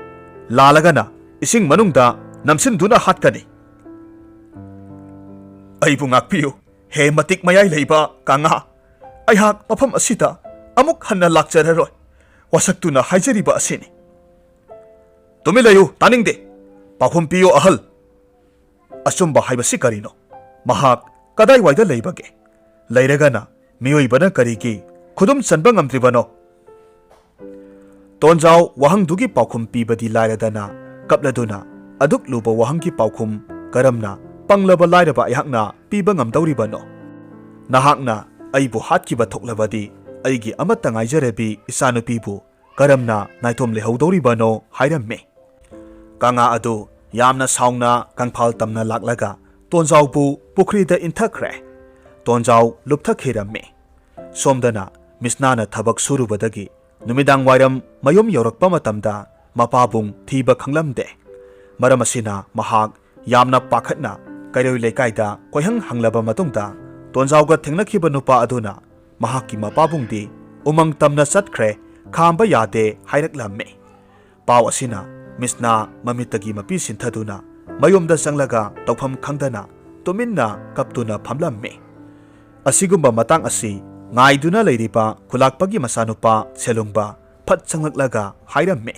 ꯂꯥꯜꯂꯒꯅ ꯏꯁꯤꯡ ꯃꯅꯨꯡꯗ ꯅꯝꯁꯤꯟꯗꯨꯅ ꯍꯥꯠꯀꯅꯤ꯫ ꯑꯩꯕꯨ ꯉꯥꯛꯄꯤꯌꯨ, ꯍꯦ ꯃꯇꯤꯛ ꯃꯌꯥꯏ ꯂꯩꯕ ꯀꯪꯂꯥ꯫ ꯑꯩꯍꯥꯛ ꯃꯐꯝ ꯑꯁꯤꯗ ꯑꯃꯨꯛ ꯍꯟꯅ ꯂꯥꯛꯆꯔꯔꯣꯏ꯫ ꯋꯥꯁꯛꯇꯨꯅ ꯍꯥꯏꯖꯔꯤꯕ ꯑꯁꯤꯅꯤ꯫" "ꯇꯨꯃꯤꯟ ꯂꯩꯌꯨ, ꯇꯥꯅꯤꯡꯗꯦ꯫ ꯄꯥꯎꯈꯨꯝ ꯄꯤꯌꯨ, ꯑꯍꯜ꯫ ꯑꯆꯨꯝꯕ ꯍꯥꯏꯕꯁꯤ ꯀꯔꯤꯅꯣ? ꯃꯍꯥꯛ ꯀꯗꯥꯏꯋꯥꯏꯗ ꯂꯩꯕꯒꯦ? ꯂꯩꯔꯒꯅ ꯃꯤꯑꯣꯏꯕꯅ ꯀꯔꯤꯒꯤ ꯈꯨꯗꯨꯝ ꯆꯟꯕ ꯉꯝꯗ꯭ꯔꯤꯕꯅꯣ?" ꯇꯣꯟꯖꯥꯎ ꯋꯥꯍꯪꯗꯨꯒꯤ ꯄꯥꯎꯈꯨꯝ ꯄꯤꯕꯗꯤ ꯂꯥꯏꯔꯗꯅ ꯀꯞꯂꯗꯨꯅ, "ꯑꯗꯨꯛ ꯂꯨꯕ ꯋꯥꯍꯪꯒꯤ ꯄꯥꯎꯈꯨꯝ ꯀꯔꯝꯅ ꯄꯪꯂꯕ ꯂꯥꯏꯔꯕ ꯑꯩꯍꯥꯛꯅ ꯄꯤꯕ ꯉꯝꯗꯧꯔꯤꯕꯅꯣ? ꯅꯍꯥꯛꯅ ꯑꯩꯕꯨ ꯍꯥꯠꯈꯤꯕ ꯊꯣꯛꯂꯕꯗꯤ ꯑꯩꯒꯤ ꯑꯃꯠꯇ ꯉꯥꯏꯖꯔꯕꯤ ꯏꯆꯥꯅꯨꯄꯤꯕꯨ ꯀꯔꯝꯅ ꯅꯥꯏꯇꯣꯝ ꯂꯩꯍꯧꯗꯧꯔꯤꯕꯅꯣ?" ꯍꯥꯏꯔꯝꯃꯤ꯫ ꯀꯪꯂꯥ ꯑꯗꯨ ꯌꯥꯝꯅ ꯁꯥꯎꯅ ꯀꯪꯐꯥꯜ ꯇꯝꯅ ꯂꯥꯛꯂꯒ ꯇꯣꯟꯖꯥꯎꯕꯨ ꯄꯨꯈ꯭ꯔꯤꯗ ꯏꯟꯊꯈ꯭ꯔꯦ꯫ ꯇꯣꯟꯖꯥꯎ ꯂꯨꯞꯊꯈꯤꯔꯝꯃꯤ꯫ ꯁꯣꯝꯗꯅ ꯃꯤꯁꯅꯥꯅ ꯊꯕꯛ ꯁꯨꯔꯨꯕꯗꯒꯤ ꯅꯨꯃꯤꯗꯥꯡ ꯋꯥꯏꯔꯝ ꯃꯌꯨꯝ ꯌꯧꯔꯛꯄ ꯃꯇꯝꯗ ꯃꯄꯥꯕꯨꯡ ꯊꯤꯕ ꯈꯪꯂꯝꯗꯦ꯫ ꯃꯔꯝ ꯑꯁꯤꯅ ꯃꯍꯥꯛ ꯌꯥꯝꯅ ꯄꯥꯈꯠꯅ ꯀꯩꯔꯣꯏ ꯂꯩꯀꯥꯏꯗ ꯀꯣꯏꯍꯪ ꯍꯪꯂꯕ ꯃꯇꯨꯡꯗ ꯇꯣꯟꯖꯥꯎꯒ ꯊꯦꯡꯅꯈꯤꯕ ꯅꯨꯄꯥ ꯑꯗꯨꯅ ꯃꯍꯥꯛꯀꯤ ꯃꯄꯥꯕꯨꯡꯗꯤ ꯎꯃꯪ ꯇꯝꯅ ꯆꯠꯈ꯭ꯔꯦ, ꯈꯥꯝꯕ ꯌꯥꯗꯦ ꯍꯥꯏꯔꯛꯂꯝꯃꯤ꯫ ꯄꯥꯎ ꯑꯁꯤꯅ ꯃꯤꯁꯅꯥ ꯃꯃꯤꯠꯇꯒꯤ ꯃꯄꯤ ꯁꯤꯟꯊꯗꯨꯅ ꯃꯌꯨꯝꯗ ꯆꯪꯂꯒ ꯇꯧꯐꯝ ꯈꯪꯗꯅ ꯇꯨꯃꯤꯟꯅ ꯀꯞꯇꯨꯅ ꯐꯝꯂꯝꯃꯤ꯫ ꯑꯁꯤꯒꯨꯝꯕ ꯃꯇꯥꯡ ꯑꯁꯤ ꯉꯥꯏꯗꯨꯅ ꯂꯩꯔꯤꯕ ꯈꯨꯂꯥꯛꯄꯒꯤ ꯃꯆꯥꯅꯨꯄꯥ ꯁꯦꯂꯨꯡꯕ ꯐꯠ ꯆꯪꯂꯛꯂꯒ ꯍꯥꯏꯔꯝꯃꯤ,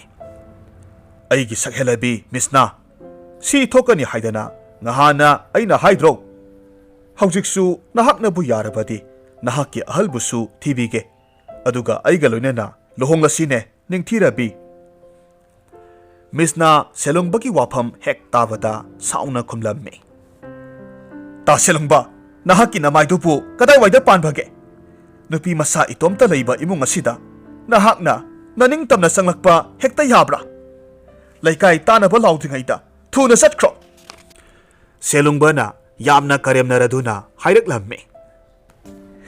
"ꯑꯩꯒꯤ ꯁꯛꯍꯦꯜꯂꯕꯤ ꯃꯤꯁꯅꯥ, ꯁꯤ ꯊꯣꯛꯀꯅꯤ ꯍꯥꯏꯗꯅ ꯉꯍꯥꯟꯅ ꯑꯩꯅ ꯍꯥꯏꯗ꯭ꯔꯣ? ꯍꯧꯖꯤꯛꯁꯨ ꯅꯍꯥꯛꯅꯕꯨ ꯌꯥꯔꯕꯗꯤ ꯅꯍꯥꯛꯀꯤ ꯑꯍꯜꯕꯨꯁꯨ ꯊꯤꯕꯤꯒꯦ, ꯑꯗꯨꯒ ꯑꯩꯒ ꯂꯣꯏꯅꯅ ꯂꯨꯍꯣꯡꯂꯁꯤꯅꯦ, ꯅꯤꯡꯊꯤꯔꯕꯤ꯫" ꯃꯤꯁꯅꯥ ꯁꯦꯂꯨꯡꯕꯒꯤ ꯋꯥꯐꯝ ꯍꯦꯛ ꯇꯥꯕꯗ ꯁꯥꯎꯅ ꯈꯨꯝꯂꯝꯃꯤ, "ꯇꯥ ꯁꯦꯂꯨꯡꯕ, ꯅꯍꯥꯛꯀꯤ ꯅꯃꯥꯏꯗꯨꯕꯨ ꯀꯗꯥꯏꯋꯥꯏꯗ ꯄꯥꯟꯕꯒꯦ? ꯅꯨꯄꯤ ꯃꯆꯥ ꯏꯇꯣꯝꯇ ꯂꯩꯕ ꯏꯃꯨꯡ ꯑꯁꯤꯗ ꯅꯍꯥꯛꯅ ꯅꯅꯤꯡꯇꯝꯅ ꯆꯪꯂꯛꯄ ꯍꯦꯛꯇ ꯌꯥꯕ꯭ꯔꯥ? ꯂꯩꯀꯥꯏ ꯇꯥꯅꯕ ꯂꯥꯎꯗ꯭ꯔꯤꯉꯩꯗ ꯊꯨꯅ ꯆꯠꯈ꯭ꯔꯣ!" ꯁꯦꯂꯨꯡꯕꯅ ꯌꯥꯝꯅ ꯀꯔꯦꯝꯅꯔꯗꯨꯅ ꯍꯥꯏꯔꯛꯂꯝꯃꯤ,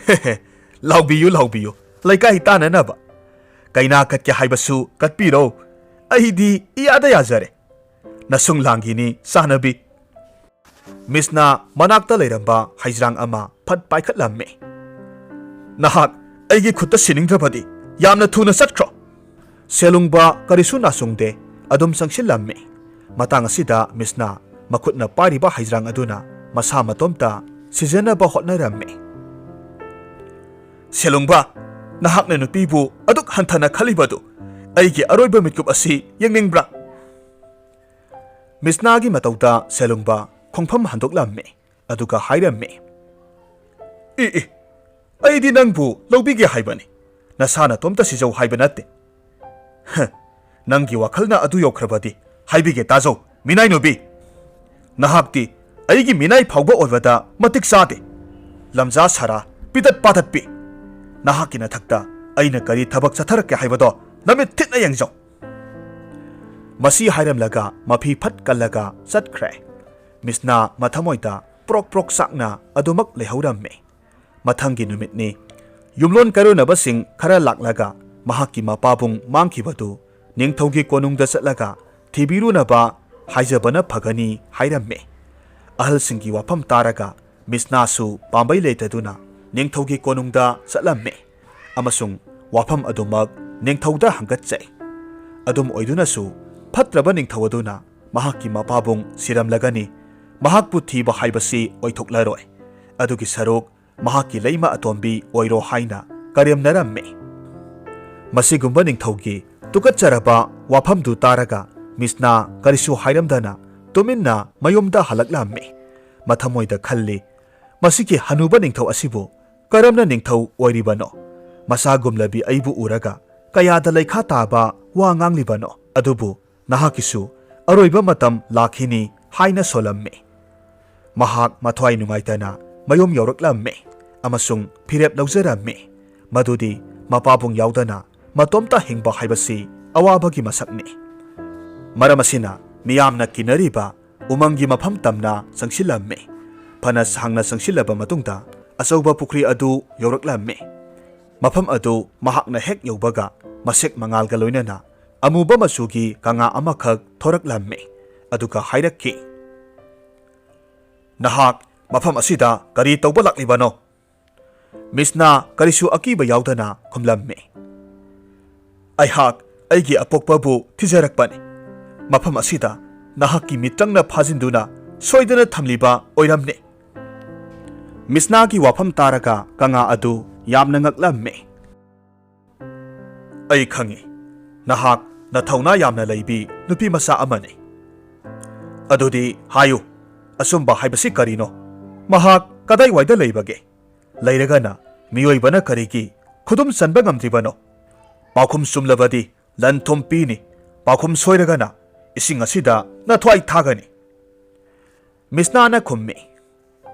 "ꯍꯦ ꯍꯦ, ꯂꯥꯎꯕꯤꯌꯨ, ꯂꯥꯎꯕꯤꯌꯨ, ꯂꯩꯀꯥꯏ ꯇꯥꯅꯅꯕ꯫ ꯀꯩꯅꯥ ꯀꯠꯀꯦ ꯍꯥꯏꯕꯁꯨ ꯀꯠꯄꯤꯔꯣ, ꯑꯩꯗꯤ ꯏꯌꯥꯗ ꯌꯥꯖꯔꯦ꯫ ꯅꯁꯨꯡ ꯂꯥꯡꯒꯤꯅꯤ ꯆꯥꯅꯕꯤ꯫" ꯃꯤꯁꯅ ꯃꯅꯥꯛꯇ ꯂꯩꯔꯝꯕ ꯍꯩꯖ꯭ꯔꯥꯡ ꯑꯃ ꯐꯠ ꯄꯥꯏꯈꯠꯂꯝꯃꯤ꯫ "ꯅꯍꯥꯛ ꯑꯩꯒꯤ ꯈꯨꯠꯇ ꯁꯤꯅꯤꯡꯗ꯭ꯔꯕꯗꯤ ꯌꯥꯝꯅ ꯊꯨꯅ ꯆꯠꯈ꯭ꯔꯣ!" ꯁꯦꯂꯨꯡꯕ ꯀꯔꯤꯁꯨ ꯅꯥꯆꯨꯡꯗꯦ, ꯑꯗꯨꯝ ꯆꯪꯁꯤꯜꯂꯝꯃꯤ꯫ ꯃꯇꯥꯡ ꯑꯁꯤꯗ ꯃꯤꯁꯅ ꯃꯈꯨꯠꯅ ꯄꯥꯏꯔꯤꯕ ꯍꯩꯖ꯭ꯔꯥꯡ ꯑꯗꯨꯅ ꯃꯁꯥ ꯃꯇꯣꯝꯇ ꯁꯤꯖꯤꯟꯅꯕ ꯍꯣꯠꯅꯔꯝꯃꯤ꯫ "ꯁꯦꯂꯨꯡꯕ, ꯅꯍꯥꯛꯅ ꯅꯨꯄꯤꯕꯨ ꯑꯗꯨꯛ ꯍꯟꯊꯅ ꯈꯜꯂꯤꯕꯗꯨ ꯑꯩꯒꯤ ꯑꯔꯣꯏꯕ ꯃꯤꯠꯀꯨꯞ ꯑꯁꯤ ꯌꯦꯡꯅꯤꯡꯕ꯭ꯔꯥ?" ꯃꯤꯁꯅꯥꯒꯤ ꯃꯇꯧꯗ ꯁꯦꯂꯨꯡꯕ ꯈꯣꯡꯐꯝ ꯍꯟꯗꯣꯛꯂꯝꯃꯤ꯫ ꯑꯗꯨꯒ ꯍꯥꯏꯔꯝꯃꯤ, "ꯏ ꯏ, ꯑꯩꯗꯤ ꯅꯪꯕꯨ ꯂꯧꯕꯤꯒꯦ ꯍꯥꯏꯕꯅꯤ, ꯅꯁꯥ ꯅꯇꯣꯝꯇ ꯁꯤꯖꯧ ꯍꯥꯏꯕ ꯅꯠꯇꯦ꯫ ꯍ, ꯅꯪꯒꯤ ꯋꯥꯈꯜꯅ ꯑꯗꯨ ꯌꯧꯈ꯭ꯔꯕꯗꯤ ꯍꯥꯏꯕꯤꯒꯦ ꯇꯥꯖꯧ, ꯃꯤꯅꯥꯏ ꯅꯨꯄꯤ꯫ ꯅꯍꯥꯛꯇꯤ ꯑꯩꯒꯤ ꯃꯤꯅꯥꯏ ꯐꯥꯎꯕ ꯑꯣꯏꯕꯗ ꯃꯇꯤꯛ ꯆꯥꯗꯦ꯫ ꯂꯝꯖꯥ ꯁꯥꯔꯥ, ꯄꯤꯇꯠ ꯄꯥꯇꯠꯄꯤ꯫ ꯅꯍꯥꯛꯀꯤ ꯅꯊꯛꯇ ꯑꯩꯅ ꯀꯔꯤ ꯊꯕꯛ ꯆꯠꯊꯔꯛꯀꯦ ꯍꯥꯏꯕꯗꯣ ꯅꯃꯤꯠ ꯊꯤꯠꯅ ꯌꯦꯡꯖꯧ꯫" ꯃꯁꯤ ꯍꯥꯏꯔꯝꯂꯒ ꯃꯐꯤ ꯐꯠ ꯀꯜꯂꯒ ꯆꯠꯈ꯭ꯔꯦ꯫ ꯃꯤꯁꯅꯥ ꯃꯊꯃꯣꯏꯗ ꯄ꯭ꯔꯣꯛ ꯄ꯭ꯔꯣꯛ ꯆꯥꯛꯅ ꯑꯗꯨꯃꯛ ꯂꯩꯍꯧꯔꯝꯃꯤ꯫ ꯃꯊꯪꯒꯤ ꯅꯨꯃꯤꯠꯅꯤ꯫ ꯌꯨꯝꯂꯣꯟ ꯀꯩꯔꯣꯏꯅꯕꯁꯤꯡ ꯈꯔ ꯂꯥꯛꯂꯒ ꯃꯍꯥꯛꯀꯤ ꯃꯄꯥꯕꯨꯡ ꯃꯥꯡꯈꯤꯕꯗꯨ ꯅꯤꯡꯊꯧꯒꯤ ꯀꯣꯅꯨꯡꯗ ꯆꯠꯂꯒ ꯊꯤꯕꯤꯔꯨꯅꯕ ꯍꯥꯏꯖꯕꯅ ꯐꯒꯅꯤ ꯍꯥꯏꯔꯝꯃꯤ꯫ ꯑꯍꯜꯁꯤꯡꯒꯤ ꯋꯥꯐꯝ ꯇꯥꯔꯒ ꯃꯤꯁꯅꯥꯁꯨ ꯄꯥꯝꯕꯩ ꯂꯩꯇꯗꯨꯅ ꯅꯤꯡꯊꯧꯒꯤ ꯀꯣꯅꯨꯡꯗ ꯆꯠꯂꯝꯃꯤ ꯑꯃꯁꯨꯡ ꯋꯥꯐꯝ ꯑꯗꯨꯃꯛ ꯅꯤꯡꯊꯧꯗ ꯍꯪꯒꯠꯆꯩ꯫ ꯑꯗꯨꯝ ꯑꯣꯏꯗꯨꯅꯁꯨ, ꯐꯠꯇ꯭ꯔꯕ ꯅꯤꯡꯊꯧ ꯑꯗꯨꯅ ꯃꯍꯥꯛꯀꯤ ꯃꯄꯥꯕꯨꯡ ꯁꯤꯔꯝꯂꯒꯅꯤ, ꯃꯍꯥꯛꯄꯨ ꯊꯤꯕ ꯍꯥꯏꯕꯁꯤ ꯑꯣꯏꯊꯣꯛꯂꯔꯣꯏ꯫ ꯑꯗꯨꯒꯤ ꯁꯔꯨꯛ ꯃꯍꯥꯛꯀꯤ ꯂꯩꯃ ꯑꯇꯣꯝꯕꯤ ꯑꯣꯏꯔꯣ ꯍꯥꯏꯅ ꯀꯔꯦꯝꯅꯔꯝꯃꯤ꯫ ꯃꯁꯤꯒꯨꯝꯕ ꯅꯤꯡꯊꯧꯒꯤ ꯇꯨꯀꯠꯆꯔꯕ ꯋꯥꯐꯝꯗꯨ ꯇꯥꯔꯒ ꯃꯤꯁꯅꯥ ꯀꯔꯤꯁꯨ ꯍꯥꯏꯔꯝꯗꯅ ꯇꯨꯃꯤꯟꯅ ꯃꯌꯨꯝꯗ ꯍꯜꯂꯛꯂꯝꯃꯤ꯫ ꯃꯊꯃꯣꯏꯗ ꯈꯜꯂꯤ, "ꯃꯁꯤꯒꯤ ꯍꯅꯨꯕ ꯅꯤꯡꯊꯧ ꯑꯁꯤꯕꯨ ꯀꯔꯝꯅ ꯅꯤꯡꯊꯧ ꯑꯣꯏꯔꯤꯕꯅꯣ? ꯃꯁꯥꯒꯨꯝꯂꯕꯤ ꯑꯩꯕꯨ ꯎꯔꯒ ꯀꯌꯥꯗ ꯂꯩꯈꯥ ꯇꯥꯕ ꯋꯥ ꯉꯥꯡꯂꯤꯕꯅꯣ? ꯑꯗꯨꯕꯨ ꯅꯍꯥꯛꯀꯤꯁꯨ ꯑꯔꯣꯏꯕ ꯃꯇꯝ ꯂꯥꯛꯈꯤꯅꯤ" ꯍꯥꯏꯅ ꯁꯣꯜꯂꯝꯃꯤ꯫ ꯃꯍꯥꯛ ꯃꯊ꯭ꯋꯥꯏ ꯅꯨꯡꯉꯥꯏꯇꯅ ꯃꯌꯨꯝ ꯌꯧꯔꯛꯂꯝꯃꯤ ꯑꯃꯁꯨꯡ ꯐꯤꯔꯦꯞ ꯂꯧꯖꯔꯝꯃꯤ, ꯃꯗꯨꯗꯤ ꯃꯄꯥꯕꯨꯡ ꯌꯥꯎꯗꯅ ꯃꯇꯣꯝꯇ ꯍꯤꯡꯕ ꯍꯥꯏꯕꯁꯤ ꯑꯋꯥꯕꯒꯤ ꯃꯁꯛꯅꯤ꯫ ꯃꯔꯝ ꯑꯁꯤꯅ ꯃꯤꯌꯥꯝꯅ ꯀꯤꯅꯔꯤꯕ ꯎꯃꯪꯒꯤ ꯃꯐꯝ ꯇꯝꯅ ꯆꯪꯁꯤꯜꯂꯝꯃꯤ꯫ ꯐꯅ ꯁꯥꯡꯅ ꯆꯪꯁꯤꯜꯂꯕ ꯃꯇꯨꯡꯗ ꯑꯆꯧꯕ ꯄꯨꯈ꯭ꯔꯤ ꯑꯗꯨ ꯌꯧꯔꯛꯂꯝꯃꯤ꯫ ꯃꯐꯝ ꯑꯗꯨ ꯃꯍꯥꯛꯅ ꯍꯦꯛ ꯌꯧꯕꯒ ꯃꯁꯦꯛ ꯃꯉꯥꯜꯒ ꯂꯣꯏꯅꯅ ꯑꯃꯨꯕ ꯃꯆꯨꯒꯤ ꯀꯪꯂꯥ ꯑꯃꯈꯛ ꯊꯣꯔꯛꯂꯝꯃꯤ꯫ ꯑꯗꯨꯒ ꯍꯥꯏꯔꯛꯈꯤ, "ꯅꯍꯥꯛ ꯃꯐꯝ ꯑꯁꯤꯗ ꯀꯔꯤ ꯇꯧꯕ ꯂꯥꯛꯂꯤꯕꯅꯣ?" ꯃꯤꯁꯅꯥ ꯀꯔꯤꯁꯨ ꯑꯀꯤꯕ ꯌꯥꯎꯗꯅ ꯈꯨꯝꯂꯝꯃꯤ, "ꯑꯩꯍꯥꯛ ꯑꯩꯒꯤ ꯑꯄꯣꯛꯄꯕꯨ ꯊꯤꯖꯔꯛꯄꯅꯤ꯫ ꯃꯐꯝ ꯑꯁꯤꯗ ꯅꯍꯥꯛꯀꯤ ꯃꯤꯇ꯭ꯔꯪꯅ ꯐꯥꯖꯤꯟꯗꯨꯅ ꯁꯣꯏꯗꯅ ꯊꯝꯂꯤꯕ ꯑꯣꯏꯔꯝꯅꯤ꯫" ꯃꯤꯁꯅꯥꯒꯤ ꯋꯥꯐꯝ ꯇꯥꯔꯒ ꯀꯪꯂꯥ ꯑꯗꯨ ꯌꯥꯝꯅ ꯉꯛꯂꯝꯃꯤ꯫ "ꯑꯩ ꯈꯪꯏ, ꯅꯍꯥꯛ ꯅꯊꯧꯅꯥ ꯌꯥꯝꯅ ꯂꯩꯕꯤ ꯅꯨꯄꯤ ꯃꯆꯥ ꯑꯃꯅꯤ꯫ ꯑꯗꯨꯗꯤ ꯍꯥꯏꯌꯨ, ꯑꯆꯨꯝꯕ ꯍꯥꯏꯕꯁꯤ ꯀꯔꯤꯅꯣ? ꯃꯍꯥꯛ ꯀꯗꯥꯏꯋꯥꯏꯗ ꯂꯩꯕꯒꯦ? ꯂꯩꯔꯒꯅ ꯃꯤꯑꯣꯏꯕꯅ ꯀꯔꯤꯒꯤ ꯈꯨꯗꯨꯝ ꯆꯟꯕ ꯉꯝꯗ꯭ꯔꯤꯕꯅꯣ? ꯄꯥꯎꯈꯨꯝ ꯆꯨꯝꯂꯕꯗꯤ ꯂꯟ ꯊꯨꯝ ꯄꯤꯅꯤ, ꯄꯥꯎꯈꯨꯝ ꯁꯣꯏꯔꯒꯅ ꯏꯁꯤꯡ ꯑꯁꯤꯗ ꯅꯊ꯭ꯋꯥꯏ ꯊꯥꯒꯅꯤ꯫" ꯃꯤꯁꯅꯥꯅ ꯈꯨꯝꯃꯤ,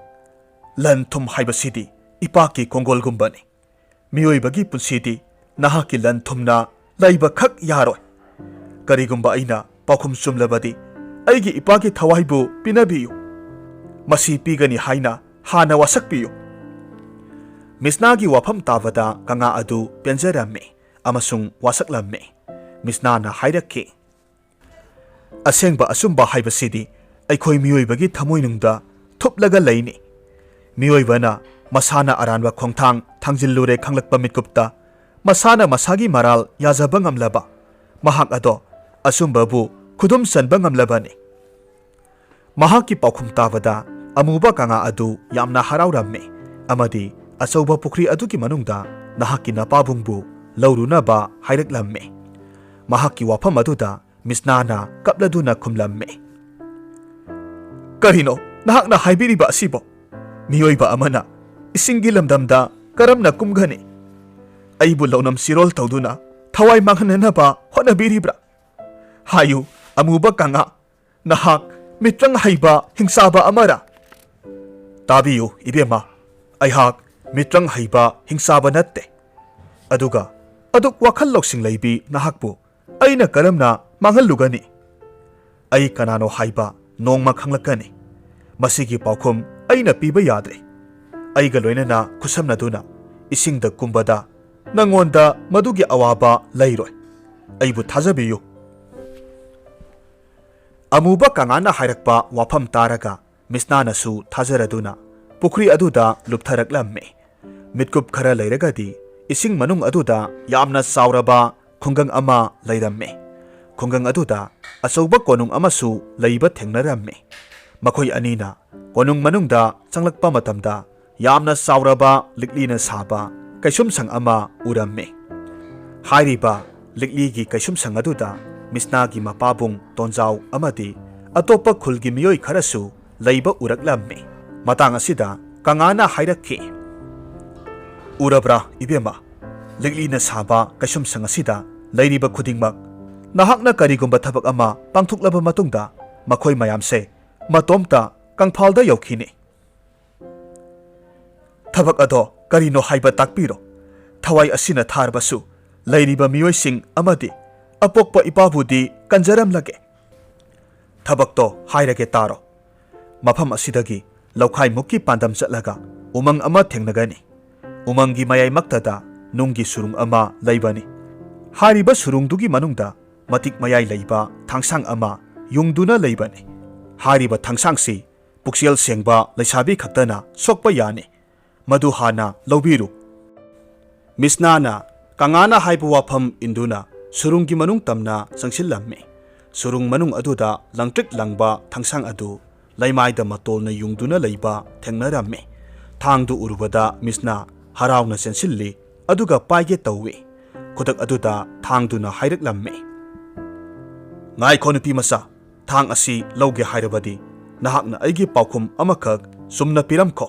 "ꯂꯟ ꯊꯨꯝ ꯍꯥꯏꯕꯁꯤꯗꯤ ꯏꯄꯥꯛꯀꯤ ꯀꯣꯡꯒꯣꯜꯒꯨꯝꯕꯅꯤ꯫ ꯃꯤꯑꯣꯏꯕꯒꯤ ꯄꯨꯟꯁꯤꯗꯤ ꯅꯍꯥꯛꯀꯤ ꯂꯟ ꯊꯨꯝꯅ ꯂꯩꯕꯈꯛ ꯌꯥꯔꯣꯏ꯫ ꯀꯔꯤꯒꯨꯝꯕ ꯑꯩꯅ ꯄꯥꯎꯈꯨꯝ ꯆꯨꯝꯂꯕꯗꯤ ꯑꯩꯒꯤ ꯏꯄꯥꯒꯤ ꯊꯋꯥꯏꯕꯨ ꯄꯤꯅꯕꯤꯌꯨ꯫ ꯃꯁꯤ ꯄꯤꯒꯅꯤ ꯍꯥꯏꯅ ꯍꯥꯟꯅ ꯋꯥꯁꯛꯄꯤꯌꯨ꯫" ꯃꯤꯁꯅꯥꯒꯤ ꯋꯥꯐꯝ ꯇꯥꯕꯗ ꯀꯪꯂꯥ ꯑꯗꯨ ꯄꯦꯟꯖꯔꯝꯃꯤ ꯑꯃꯁꯨꯡ ꯋꯥꯁꯛꯂꯝꯃꯤ꯫ ꯃꯤꯁꯅꯥꯅ ꯍꯥꯏꯔꯛꯈꯤ, "ꯑꯁꯦꯡꯕ ꯑꯆꯨꯝꯕ ꯍꯥꯏꯕꯁꯤꯗꯤ ꯑꯩꯈꯣꯏ ꯃꯤꯑꯣꯏꯕꯒꯤ ꯊꯃꯣꯏꯅꯨꯡꯗ ꯊꯨꯞꯂꯒ ꯂꯩꯅꯤ꯫ ꯃꯤꯑꯣꯏꯕꯅ ꯃꯁꯥꯅ ꯑꯔꯥꯟꯕ ꯈꯣꯡꯊꯥꯡ ꯊꯥꯡꯖꯤꯜꯂꯨꯔꯦ ꯈꯪꯂꯛꯄ ꯃꯤꯀꯨꯞꯇ ꯃꯁꯥꯅ ꯃꯁꯥꯒꯤ ꯃꯔꯥꯜ ꯌꯥꯖꯕ ꯉꯝꯂꯕ ꯃꯍꯥꯛ ꯑꯗꯣ ꯑꯆꯨꯝꯕꯕꯨ ꯈꯨꯗꯨꯝ ꯆꯟꯕ ꯉꯝꯂꯕꯅꯤ꯫" ꯃꯍꯥꯛꯀꯤ ꯄꯥꯎꯈꯨꯝ ꯇꯥꯕꯗ ꯑꯃꯨꯕ ꯀꯪꯂꯥ ꯑꯗꯨ ꯌꯥꯝꯅ ꯍꯔꯥꯎꯔꯝꯃꯤ ꯑꯃꯗꯤ ꯑꯆꯧꯕ ꯄꯨꯈ꯭ꯔꯤ ꯑꯗꯨꯒꯤ ꯃꯅꯨꯡꯗ ꯅꯍꯥꯛꯀꯤ ꯅꯄꯥꯕꯨꯡꯕꯨ ꯂꯧꯔꯨꯅꯕ ꯍꯥꯏꯔꯛꯂꯝꯃꯤ꯫ ꯃꯍꯥꯛꯀꯤ ꯋꯥꯐꯝ ꯑꯗꯨꯗ ꯃꯤꯁꯅꯥꯅ ꯀꯞꯂꯗꯨꯅ ꯈꯨꯝꯂꯝꯃꯤ, "ꯀꯔꯤꯅꯣ ꯅꯍꯥꯛꯅ ꯍꯥꯏꯕꯤꯔꯤꯕ ꯑꯁꯤꯕꯣ? ꯃꯤꯑꯣꯏꯕ ꯑꯃꯅ ꯏꯁꯤꯡꯒꯤ ꯂꯝꯗꯝꯗ ꯀꯔꯝꯅ ꯀꯨꯝꯒꯅꯤ? ꯑꯩꯕꯨ ꯂꯧꯅꯝ ꯁꯤꯔꯣꯜ ꯇꯧꯗꯨꯅ ꯊꯋꯥꯏ ꯃꯥꯡꯍꯟꯅꯅꯕ ꯍꯣꯠꯅꯕꯤꯔꯤꯕ꯭ꯔꯥ? ꯍꯥꯏꯌꯨ, ꯑꯃꯨꯕ ꯀꯪꯉꯥ, ꯅꯍꯥꯛ ꯃꯤꯇ꯭ꯔꯪ ꯍꯩꯕ ꯍꯤꯡꯆꯥꯕ ꯑꯃꯔꯥ?" "ꯇꯥꯕꯤꯌꯨ ꯏꯕꯦꯝꯃ, ꯑꯩꯍꯥꯛ ꯃꯤꯇ꯭ꯔꯪ ꯍꯩꯕ ꯍꯤꯡꯆꯥꯕ ꯅꯠꯇꯦ꯫ ꯑꯗꯨꯒ ꯑꯗꯨꯛ ꯋꯥꯈꯜ ꯂꯧꯁꯤꯡ ꯂꯩꯕꯤ ꯅꯍꯥꯛꯄꯨ ꯑꯩꯅ ꯀꯔꯝꯅ ꯃꯥꯡꯍꯜꯂꯨꯒꯅꯤ? ꯑꯩ ꯀꯅꯥꯅꯣ ꯍꯥꯏꯕ ꯅꯣꯡꯃ ꯈꯪꯂꯛꯀꯅꯤ꯫ ꯃꯁꯤꯒꯤ ꯄꯥꯎꯈꯨꯝ ꯑꯩꯅ ꯄꯤꯕ ꯌꯥꯗ꯭ꯔꯦ꯫ ꯑꯩꯒ ꯂꯣꯏꯅꯅ ꯈꯨꯠꯁꯝꯅꯗꯨꯅ ꯏꯁꯤꯡꯗ ꯀꯨꯝꯕꯗ ꯅꯉꯣꯟꯗ ꯃꯗꯨꯒꯤ ꯑꯋꯥꯕ ꯂꯩꯔꯣꯏ꯫ ꯑꯩꯕꯨ ꯊꯥꯖꯕꯤꯌꯨ꯫" ꯑꯃꯨꯕ ꯀꯪꯉꯥꯅ ꯍꯥꯏꯔꯛꯄ ꯋꯥꯐꯝ ꯇꯥꯔꯒ ꯃꯤꯁꯅꯥꯅꯁꯨ ꯊꯥꯖꯔꯗꯨꯅ ꯄꯨꯈ꯭ꯔꯤ ꯑꯗꯨꯗ ꯂꯨꯞꯊꯔꯛꯂꯝꯃꯤ꯫ ꯃꯤꯠꯀꯨꯞ ꯈꯔ ꯂꯩꯔꯒꯗꯤ ꯏꯁꯤꯡ ꯃꯅꯨꯡ ꯑꯗꯨꯗ ꯌꯥꯝꯅ ꯆꯥꯎꯔꯕ ꯈꯨꯡꯒꯪ ꯑꯃ ꯂꯩꯔꯝꯃꯤ꯫ ꯈꯨꯡꯒꯪ ꯑꯗꯨꯗ ꯑꯆꯧꯕ ꯀꯣꯅꯨꯡ ꯑꯃꯁꯨ ꯂꯩꯕ ꯊꯦꯡꯅꯔꯝꯃꯤ꯫ ꯃꯈꯣꯏ ꯑꯅꯤꯅ ꯀꯣꯅꯨꯡ ꯃꯅꯨꯡꯗ ꯆꯪꯂꯛꯄ ꯃꯇꯝꯗ ꯌꯥꯝꯅ ꯆꯥꯎꯔꯕ ꯂꯤꯛꯂꯤꯅ ꯁꯥꯕ ꯀꯩꯁꯨꯝꯁꯪ ꯑꯃ ꯎꯔꯝꯃꯤ꯫ ꯍꯥꯏꯔꯤꯕ ꯂꯤꯛꯂꯤꯒꯤ ꯀꯩꯁꯨꯝꯁꯪ ꯑꯗꯨꯗ ꯃꯤꯁꯅꯥꯒꯤ ꯃꯄꯥꯕꯨꯡ ꯇꯣꯟꯖꯥꯎ ꯑꯃꯗꯤ ꯑꯇꯣꯞꯄ ꯈꯨꯜꯒꯤ ꯃꯤꯑꯣꯏ ꯈꯔꯁꯨ ꯂꯩꯕ ꯎꯔꯛꯂꯝꯃꯤ꯫ ꯃꯇꯥꯡ ꯑꯁꯤꯗ ꯀꯪꯉꯥꯅ ꯍꯥꯏꯔꯛꯈꯤ, "ꯎꯔꯕ꯭ꯔꯥ ꯏꯕꯦꯝꯃ? ꯂꯤꯛꯂꯤꯅ ꯁꯥꯕ ꯀꯩꯁꯨꯝꯁꯪ ꯑꯁꯤꯗ ꯂꯩꯔꯤꯕ ꯈꯨꯗꯤꯡꯃꯛ, ꯅꯍꯥꯛꯅ ꯀꯔꯤꯒꯨꯝꯕ ꯊꯕꯛ ꯑꯃ ꯄꯥꯡꯊꯣꯛꯂꯕ ꯃꯇꯨꯡꯗ ꯃꯈꯣꯏ ꯃꯌꯥꯝꯁꯦ ꯃꯇꯣꯝꯇ ꯀꯪꯐꯥꯜꯗ ꯌꯧꯈꯤꯅꯤ꯫ ꯊꯕꯛ ꯑꯗꯣ ꯀꯔꯤꯅꯣ ꯍꯥꯏꯕ ꯇꯥꯛꯄꯤꯔꯣ꯫ ꯊꯋꯥꯏ ꯑꯁꯤꯅ ꯊꯥꯔꯕꯁꯨ ꯂꯩꯔꯤꯕ ꯃꯤꯑꯣꯏꯁꯤꯡ ꯑꯃꯗꯤ ꯑꯄꯣꯛꯄ ꯏꯄꯥꯕꯨꯗꯤ ꯀꯟꯖꯔꯝꯂꯒꯦ꯫ ꯊꯕꯛꯇꯣ ꯍꯥꯏꯔꯒꯦ ꯇꯥꯔꯣ꯫ ꯃꯐꯝ ꯑꯁꯤꯗꯒꯤ ꯂꯧꯈꯥꯏꯃꯨꯛꯀꯤ ꯄꯥꯟꯗꯝ ꯆꯠꯂꯒ ꯎꯃꯪ ꯑꯃ ꯊꯦꯡꯅꯒꯅꯤ꯫ ꯎꯃꯪꯒꯤ ꯃꯌꯥꯏꯃꯛꯇꯗ ꯅꯨꯡꯒꯤ ꯁꯨꯔꯨꯡ ꯑꯃ ꯂꯩꯕꯅꯤ꯫ ꯍꯥꯏꯔꯤꯕ ꯁꯨꯔꯨꯡꯗꯨꯒꯤ ꯃꯅꯨꯡꯗ ꯃꯇꯤꯛ ꯃꯌꯥꯏ ꯂꯩꯕ ꯊꯥꯡꯁꯥꯡ ꯑꯃ ꯌꯨꯡꯗꯨꯅ ꯂꯩꯕꯅꯤ꯫ ꯍꯥꯏꯔꯤꯕ ꯊꯥꯡꯁꯥꯡꯁꯤ ꯄꯨꯛꯆꯦꯜ ꯁꯦꯡꯕ ꯂꯩꯁꯥꯕꯤ ꯈꯛꯇꯅ ꯁꯣꯛꯄ ꯌꯥꯅꯤ꯫ ꯃꯗꯨ ꯍꯥꯟꯅ ꯂꯧꯕꯤꯔꯨ꯫" ꯃꯤꯁꯅꯥꯅ ꯀꯪꯉꯥꯅ ꯍꯥꯏꯕ ꯋꯥꯐꯝ ꯏꯟꯗꯨꯅ ꯁꯨꯔꯨꯡꯒꯤ ꯃꯅꯨꯡ ꯇꯝꯅ ꯆꯪꯁꯤꯜꯂꯝꯃꯤ꯫ ꯁꯨꯔꯨꯡ ꯃꯅꯨꯡ ꯑꯗꯨꯗ ꯂꯪꯇ꯭ꯔꯤꯛ ꯂꯪꯕ ꯊꯥꯡꯁꯥꯡ ꯑꯗꯨ ꯂꯩꯃꯥꯏꯗ ꯃꯇꯣꯜꯅ ꯌꯨꯡꯗꯨꯅ ꯂꯩꯕ ꯊꯦꯡꯅꯔꯝꯃꯤ꯫ ꯊꯥꯡꯗꯨ ꯎꯔꯨꯕꯗ ꯃꯤꯁꯅꯥ ꯍꯔꯥꯎꯅ ꯆꯦꯟꯁꯤꯜꯂꯤ, ꯑꯗꯨꯒ ꯄꯥꯏꯒꯦ ꯇꯧꯏ꯫ ꯈꯨꯗꯛ ꯑꯗꯨꯗ ꯊꯥꯡꯗꯨꯅ ꯍꯥꯏꯔꯛꯂꯝꯃꯤ, "ꯉꯥꯏꯈꯣ ꯅꯨꯄꯤ ꯃꯆꯥ, ꯊꯥꯡ ꯑꯁꯤ ꯂꯧꯒꯦ ꯍꯥꯏꯔꯕꯗꯤ ꯅꯍꯥꯛꯅ ꯑꯩꯒꯤ ꯄꯥꯎꯈꯨꯝ ꯑꯃꯈꯛ ꯆꯨꯝꯅ ꯄꯤꯔꯝꯈꯣ꯫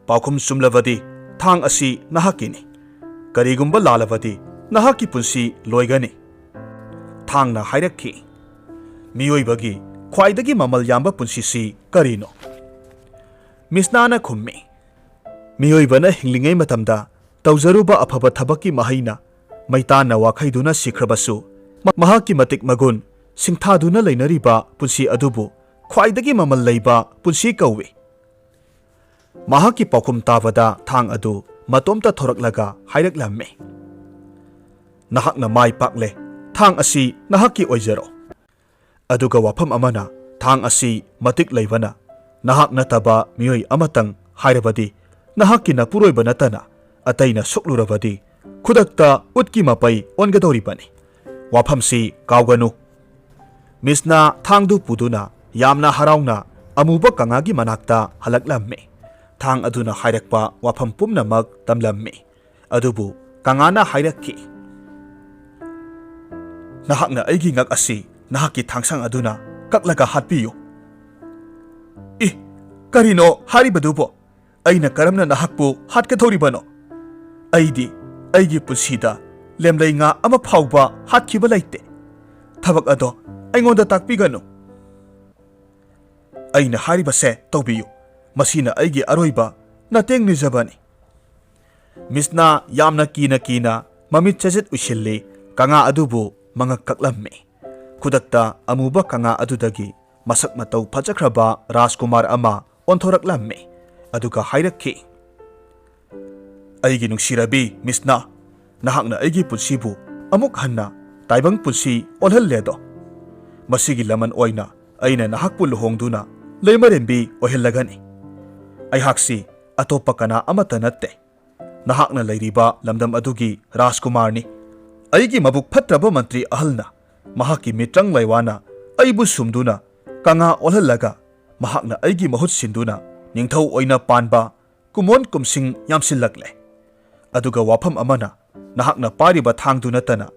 ꯄꯥꯎꯈꯨꯝ ꯆꯨꯝꯂꯕꯗꯤ ꯊꯥꯡ ꯑꯁꯤ ꯅꯍꯥꯛꯀꯤꯅꯤ꯫ ꯀꯔꯤꯒꯨꯝꯕ ꯂꯥꯜꯂꯕꯗꯤ ꯅꯍꯥꯛꯀꯤ ꯄꯨꯟꯁꯤ ꯂꯣꯏꯒꯅꯤ꯫" ꯊꯥꯡꯅ ꯍꯥꯏꯔꯛꯈꯤ, "ꯃꯤꯑꯣꯏꯕꯒꯤ ꯈ꯭ꯋꯥꯏꯗꯒꯤ ꯃꯃꯜ ꯌꯥꯝꯕ ꯄꯨꯟꯁꯤꯁꯤ ꯀꯔꯤꯅꯣ?" ꯃꯤꯁꯅꯥꯅ ꯈꯨꯝꯃꯤ, "ꯃꯤꯑꯣꯏꯕꯅ ꯍꯤꯡꯂꯤꯉꯩ ꯃꯇꯝꯗ ꯇꯧꯖꯔꯨꯕ ꯑꯐꯕ ꯊꯕꯛꯀꯤ ꯃꯍꯩꯅ ꯃꯩꯇꯥꯟꯅ ꯋꯥꯈꯩꯗꯨꯅ ꯁꯤꯈ꯭ꯔꯕꯁꯨ, ꯃ-, ꯃꯍꯥꯛꯀꯤ ꯃꯇꯤꯛ ꯃꯒꯨꯟ ꯁꯤꯡꯊꯥꯗꯨꯅ ꯂꯩꯅꯔꯤꯕ ꯄꯨꯟꯁꯤ ꯑꯗꯨꯕꯨ ꯈ꯭ꯋꯥꯏꯗꯒꯤ ꯃꯃꯜ ꯂꯩꯕ ꯄꯨꯟꯁꯤ ꯀꯧꯏ꯫" ꯃꯍꯥꯛꯀꯤ ꯄꯥꯎꯈꯨꯝ ꯇꯥꯕꯗ ꯊꯥꯡ ꯑꯗꯨ ꯃꯇꯣꯝꯇ ꯊꯣꯔꯛꯂꯒ ꯍꯥꯏꯔꯛꯂꯝꯃꯤ, "ꯅꯍꯥꯛꯅ ꯃꯥꯏ ꯄꯥꯛꯂꯦ꯫ ꯊꯥꯡ ꯑꯁꯤ ꯅꯍꯥꯛꯀꯤ ꯑꯣꯏꯖꯔꯣ꯫ ꯑꯗꯨꯒ ꯋꯥꯐꯝ ꯑꯃꯅ, ꯊꯥꯡ ꯑꯁꯤ ꯃꯇꯤꯛ ꯂꯩꯕꯅ ꯅꯍꯥꯛ ꯅꯠꯇꯕ ꯃꯤꯑꯣꯏ ꯑꯃꯇꯪ, ꯍꯥꯏꯔꯕꯗꯤ ꯅꯍꯥꯛꯀꯤ ꯅꯄꯨꯔꯣꯏꯕ ꯅꯠꯇꯅ ꯑꯇꯩꯅ ꯁꯣꯛꯂꯨꯔꯕꯗꯤ ꯈꯨꯗꯛꯇ ꯎꯠꯀꯤ ꯃꯄꯩ ꯑꯣꯟꯒꯗꯧꯔꯤꯕꯅꯤ꯫ ꯋꯥꯐꯝꯁꯤ ꯀꯥꯎꯒꯅꯨ꯫" ꯃꯤꯁꯅ ꯊꯥꯡꯗꯨ ꯄꯨꯗꯨꯅ ꯌꯥꯝꯅ ꯍꯔꯥꯎꯅ ꯑꯃꯨꯕ ꯀꯪꯉꯥꯒꯤ ꯃꯅꯥꯛꯇ ꯍꯜꯂꯛꯂꯝꯃꯤ꯫ ꯊꯥꯡ ꯑꯗꯨꯅ ꯍꯥꯏꯔꯛꯄ ꯋꯥꯐꯝ ꯄꯨꯝꯅꯃꯛ ꯇꯝꯂꯝꯃꯤ꯫ ꯑꯗꯨꯕꯨ ꯀꯪꯉꯥꯅ ꯍꯥꯏꯔꯛꯈꯤ, "ꯅꯍꯥꯛꯅ ꯑꯩꯒꯤ ꯉꯛ ꯑꯁꯤ ꯅꯍꯥꯛꯀꯤ ꯊꯥꯡꯁꯥꯡ ꯑꯗꯨꯅ ꯀꯛꯂꯒ ꯍꯥꯠꯄꯤꯌꯨ꯫" "ꯏ, ꯀꯔꯤꯅꯣ ꯍꯥꯏꯔꯤꯕꯗꯨꯕꯣ? ꯑꯩꯅ ꯀꯔꯝꯅ ꯅꯍꯥꯛꯄꯨ ꯍꯥꯠꯀꯗꯧꯔꯤꯕꯅꯣ? ꯑꯩꯗꯤ ꯑꯩꯒꯤ ꯄꯨꯟꯁꯤꯗ ꯂꯦꯝꯂꯩ ꯉꯥ ꯑꯃ ꯐꯥꯎꯕ ꯍꯥꯠꯈꯤꯕ ꯂꯩꯇꯦ꯫ ꯊꯕꯛ ꯑꯗꯣ ꯑꯩꯉꯣꯟꯗ ꯇꯥꯛꯄꯤꯒꯅꯨ꯫ ꯑꯩꯅ ꯍꯥꯏꯔꯤꯕꯁꯦ ꯇꯧꯕꯤꯌꯨ꯫ ꯃꯁꯤꯅ ꯑꯩꯒꯤ ꯑꯔꯣꯏꯕ ꯅꯇꯦꯡ ꯅꯤꯖꯕꯅꯤ꯫" ꯃꯤꯁꯅ ꯌꯥꯝꯅ ꯀꯤꯅ ꯀꯤꯅ ꯃꯃꯤꯠ ꯆꯦꯖꯦꯠ ꯎꯏꯁꯤꯜꯂꯤ, ꯀꯪꯉꯥ ꯑꯗꯨꯕꯨ ꯃꯉꯛ ꯀꯛꯂꯝꯃꯤ꯫ ꯈꯨꯗꯛꯇ ꯑꯃꯨꯕ ꯀꯪꯉꯥ ꯑꯗꯨꯗꯒꯤ ꯃꯁꯛ ꯃꯇꯧ ꯐꯖꯈ꯭ꯔꯕ ꯔꯥꯖꯀꯨꯃꯥꯔ ꯑꯃ ꯑꯣꯟꯊꯣꯔꯛꯂꯝꯃꯤ꯫ ꯑꯗꯨꯒ ꯍꯥꯏꯔꯛꯈꯤ, "ꯑꯩꯒꯤ ꯅꯨꯡꯁꯤꯔꯕꯤ ꯃꯤꯁꯅ, ꯅꯍꯥꯛꯅ ꯑꯩꯒꯤ ꯄꯨꯟꯁꯤꯕꯨ ꯑꯃꯨꯛ ꯍꯟꯅ ꯇꯥꯏꯕꯪ ꯄꯨꯟꯁꯤ ꯑꯣꯜꯍꯜꯂꯦꯗꯣ꯫ ꯃꯁꯤꯒꯤ ꯂꯃꯟ ꯑꯣꯏꯅ ꯑꯩꯅ ꯅꯍꯥꯛꯄꯨ ꯂꯨꯍꯣꯡꯗꯨꯅ ꯂꯩꯃꯔꯦꯟꯕꯤ ꯑꯣꯏꯍꯜꯂꯒꯅꯤ꯫ ꯑꯩꯍꯥꯛꯁꯤ ꯑꯇꯣꯞꯄ ꯀꯅꯥ ꯑꯃꯠꯇ ꯅꯠꯇꯦ꯫ ꯅꯍꯥꯛꯅ ꯂꯩꯔꯤꯕ ꯂꯝꯗꯝ ꯑꯗꯨꯒꯤ ꯔꯥꯖꯀꯨꯃꯥꯔꯅꯤ꯫ ꯑꯩꯒꯤ ꯃꯕꯨꯛ ꯐꯠꯇ꯭ꯔꯕ ꯃꯟꯇ꯭ꯔꯤ ꯑꯍꯜꯅ ꯃꯍꯥꯛꯀꯤ ꯃꯤꯇ꯭ꯔꯪ ꯂꯩꯋꯥꯅ ꯑꯩꯕꯨ ꯁꯨꯝꯗꯨꯅ ꯀꯪꯉꯥ ꯑꯣꯜꯍꯜꯂꯒ ꯃꯍꯥꯛꯅ ꯑꯩꯒꯤ ꯃꯍꯨꯠ ꯁꯤꯟꯗꯨꯅ ꯅꯤꯡꯊꯧ ꯑꯣꯏꯅ ꯄꯥꯟꯕ ꯀꯨꯝꯑꯣꯟ ꯀꯨꯝꯁꯤꯡ ꯌꯥꯝꯁꯤꯜꯂꯛꯂꯦ꯫ ꯑꯗꯨꯒ ꯋꯥꯐꯝ ꯑꯃꯅ, ꯅꯍꯥꯛꯅ ꯄꯥꯏꯔꯤꯕ ꯊꯥꯡꯗꯨ ꯅꯠꯇꯅ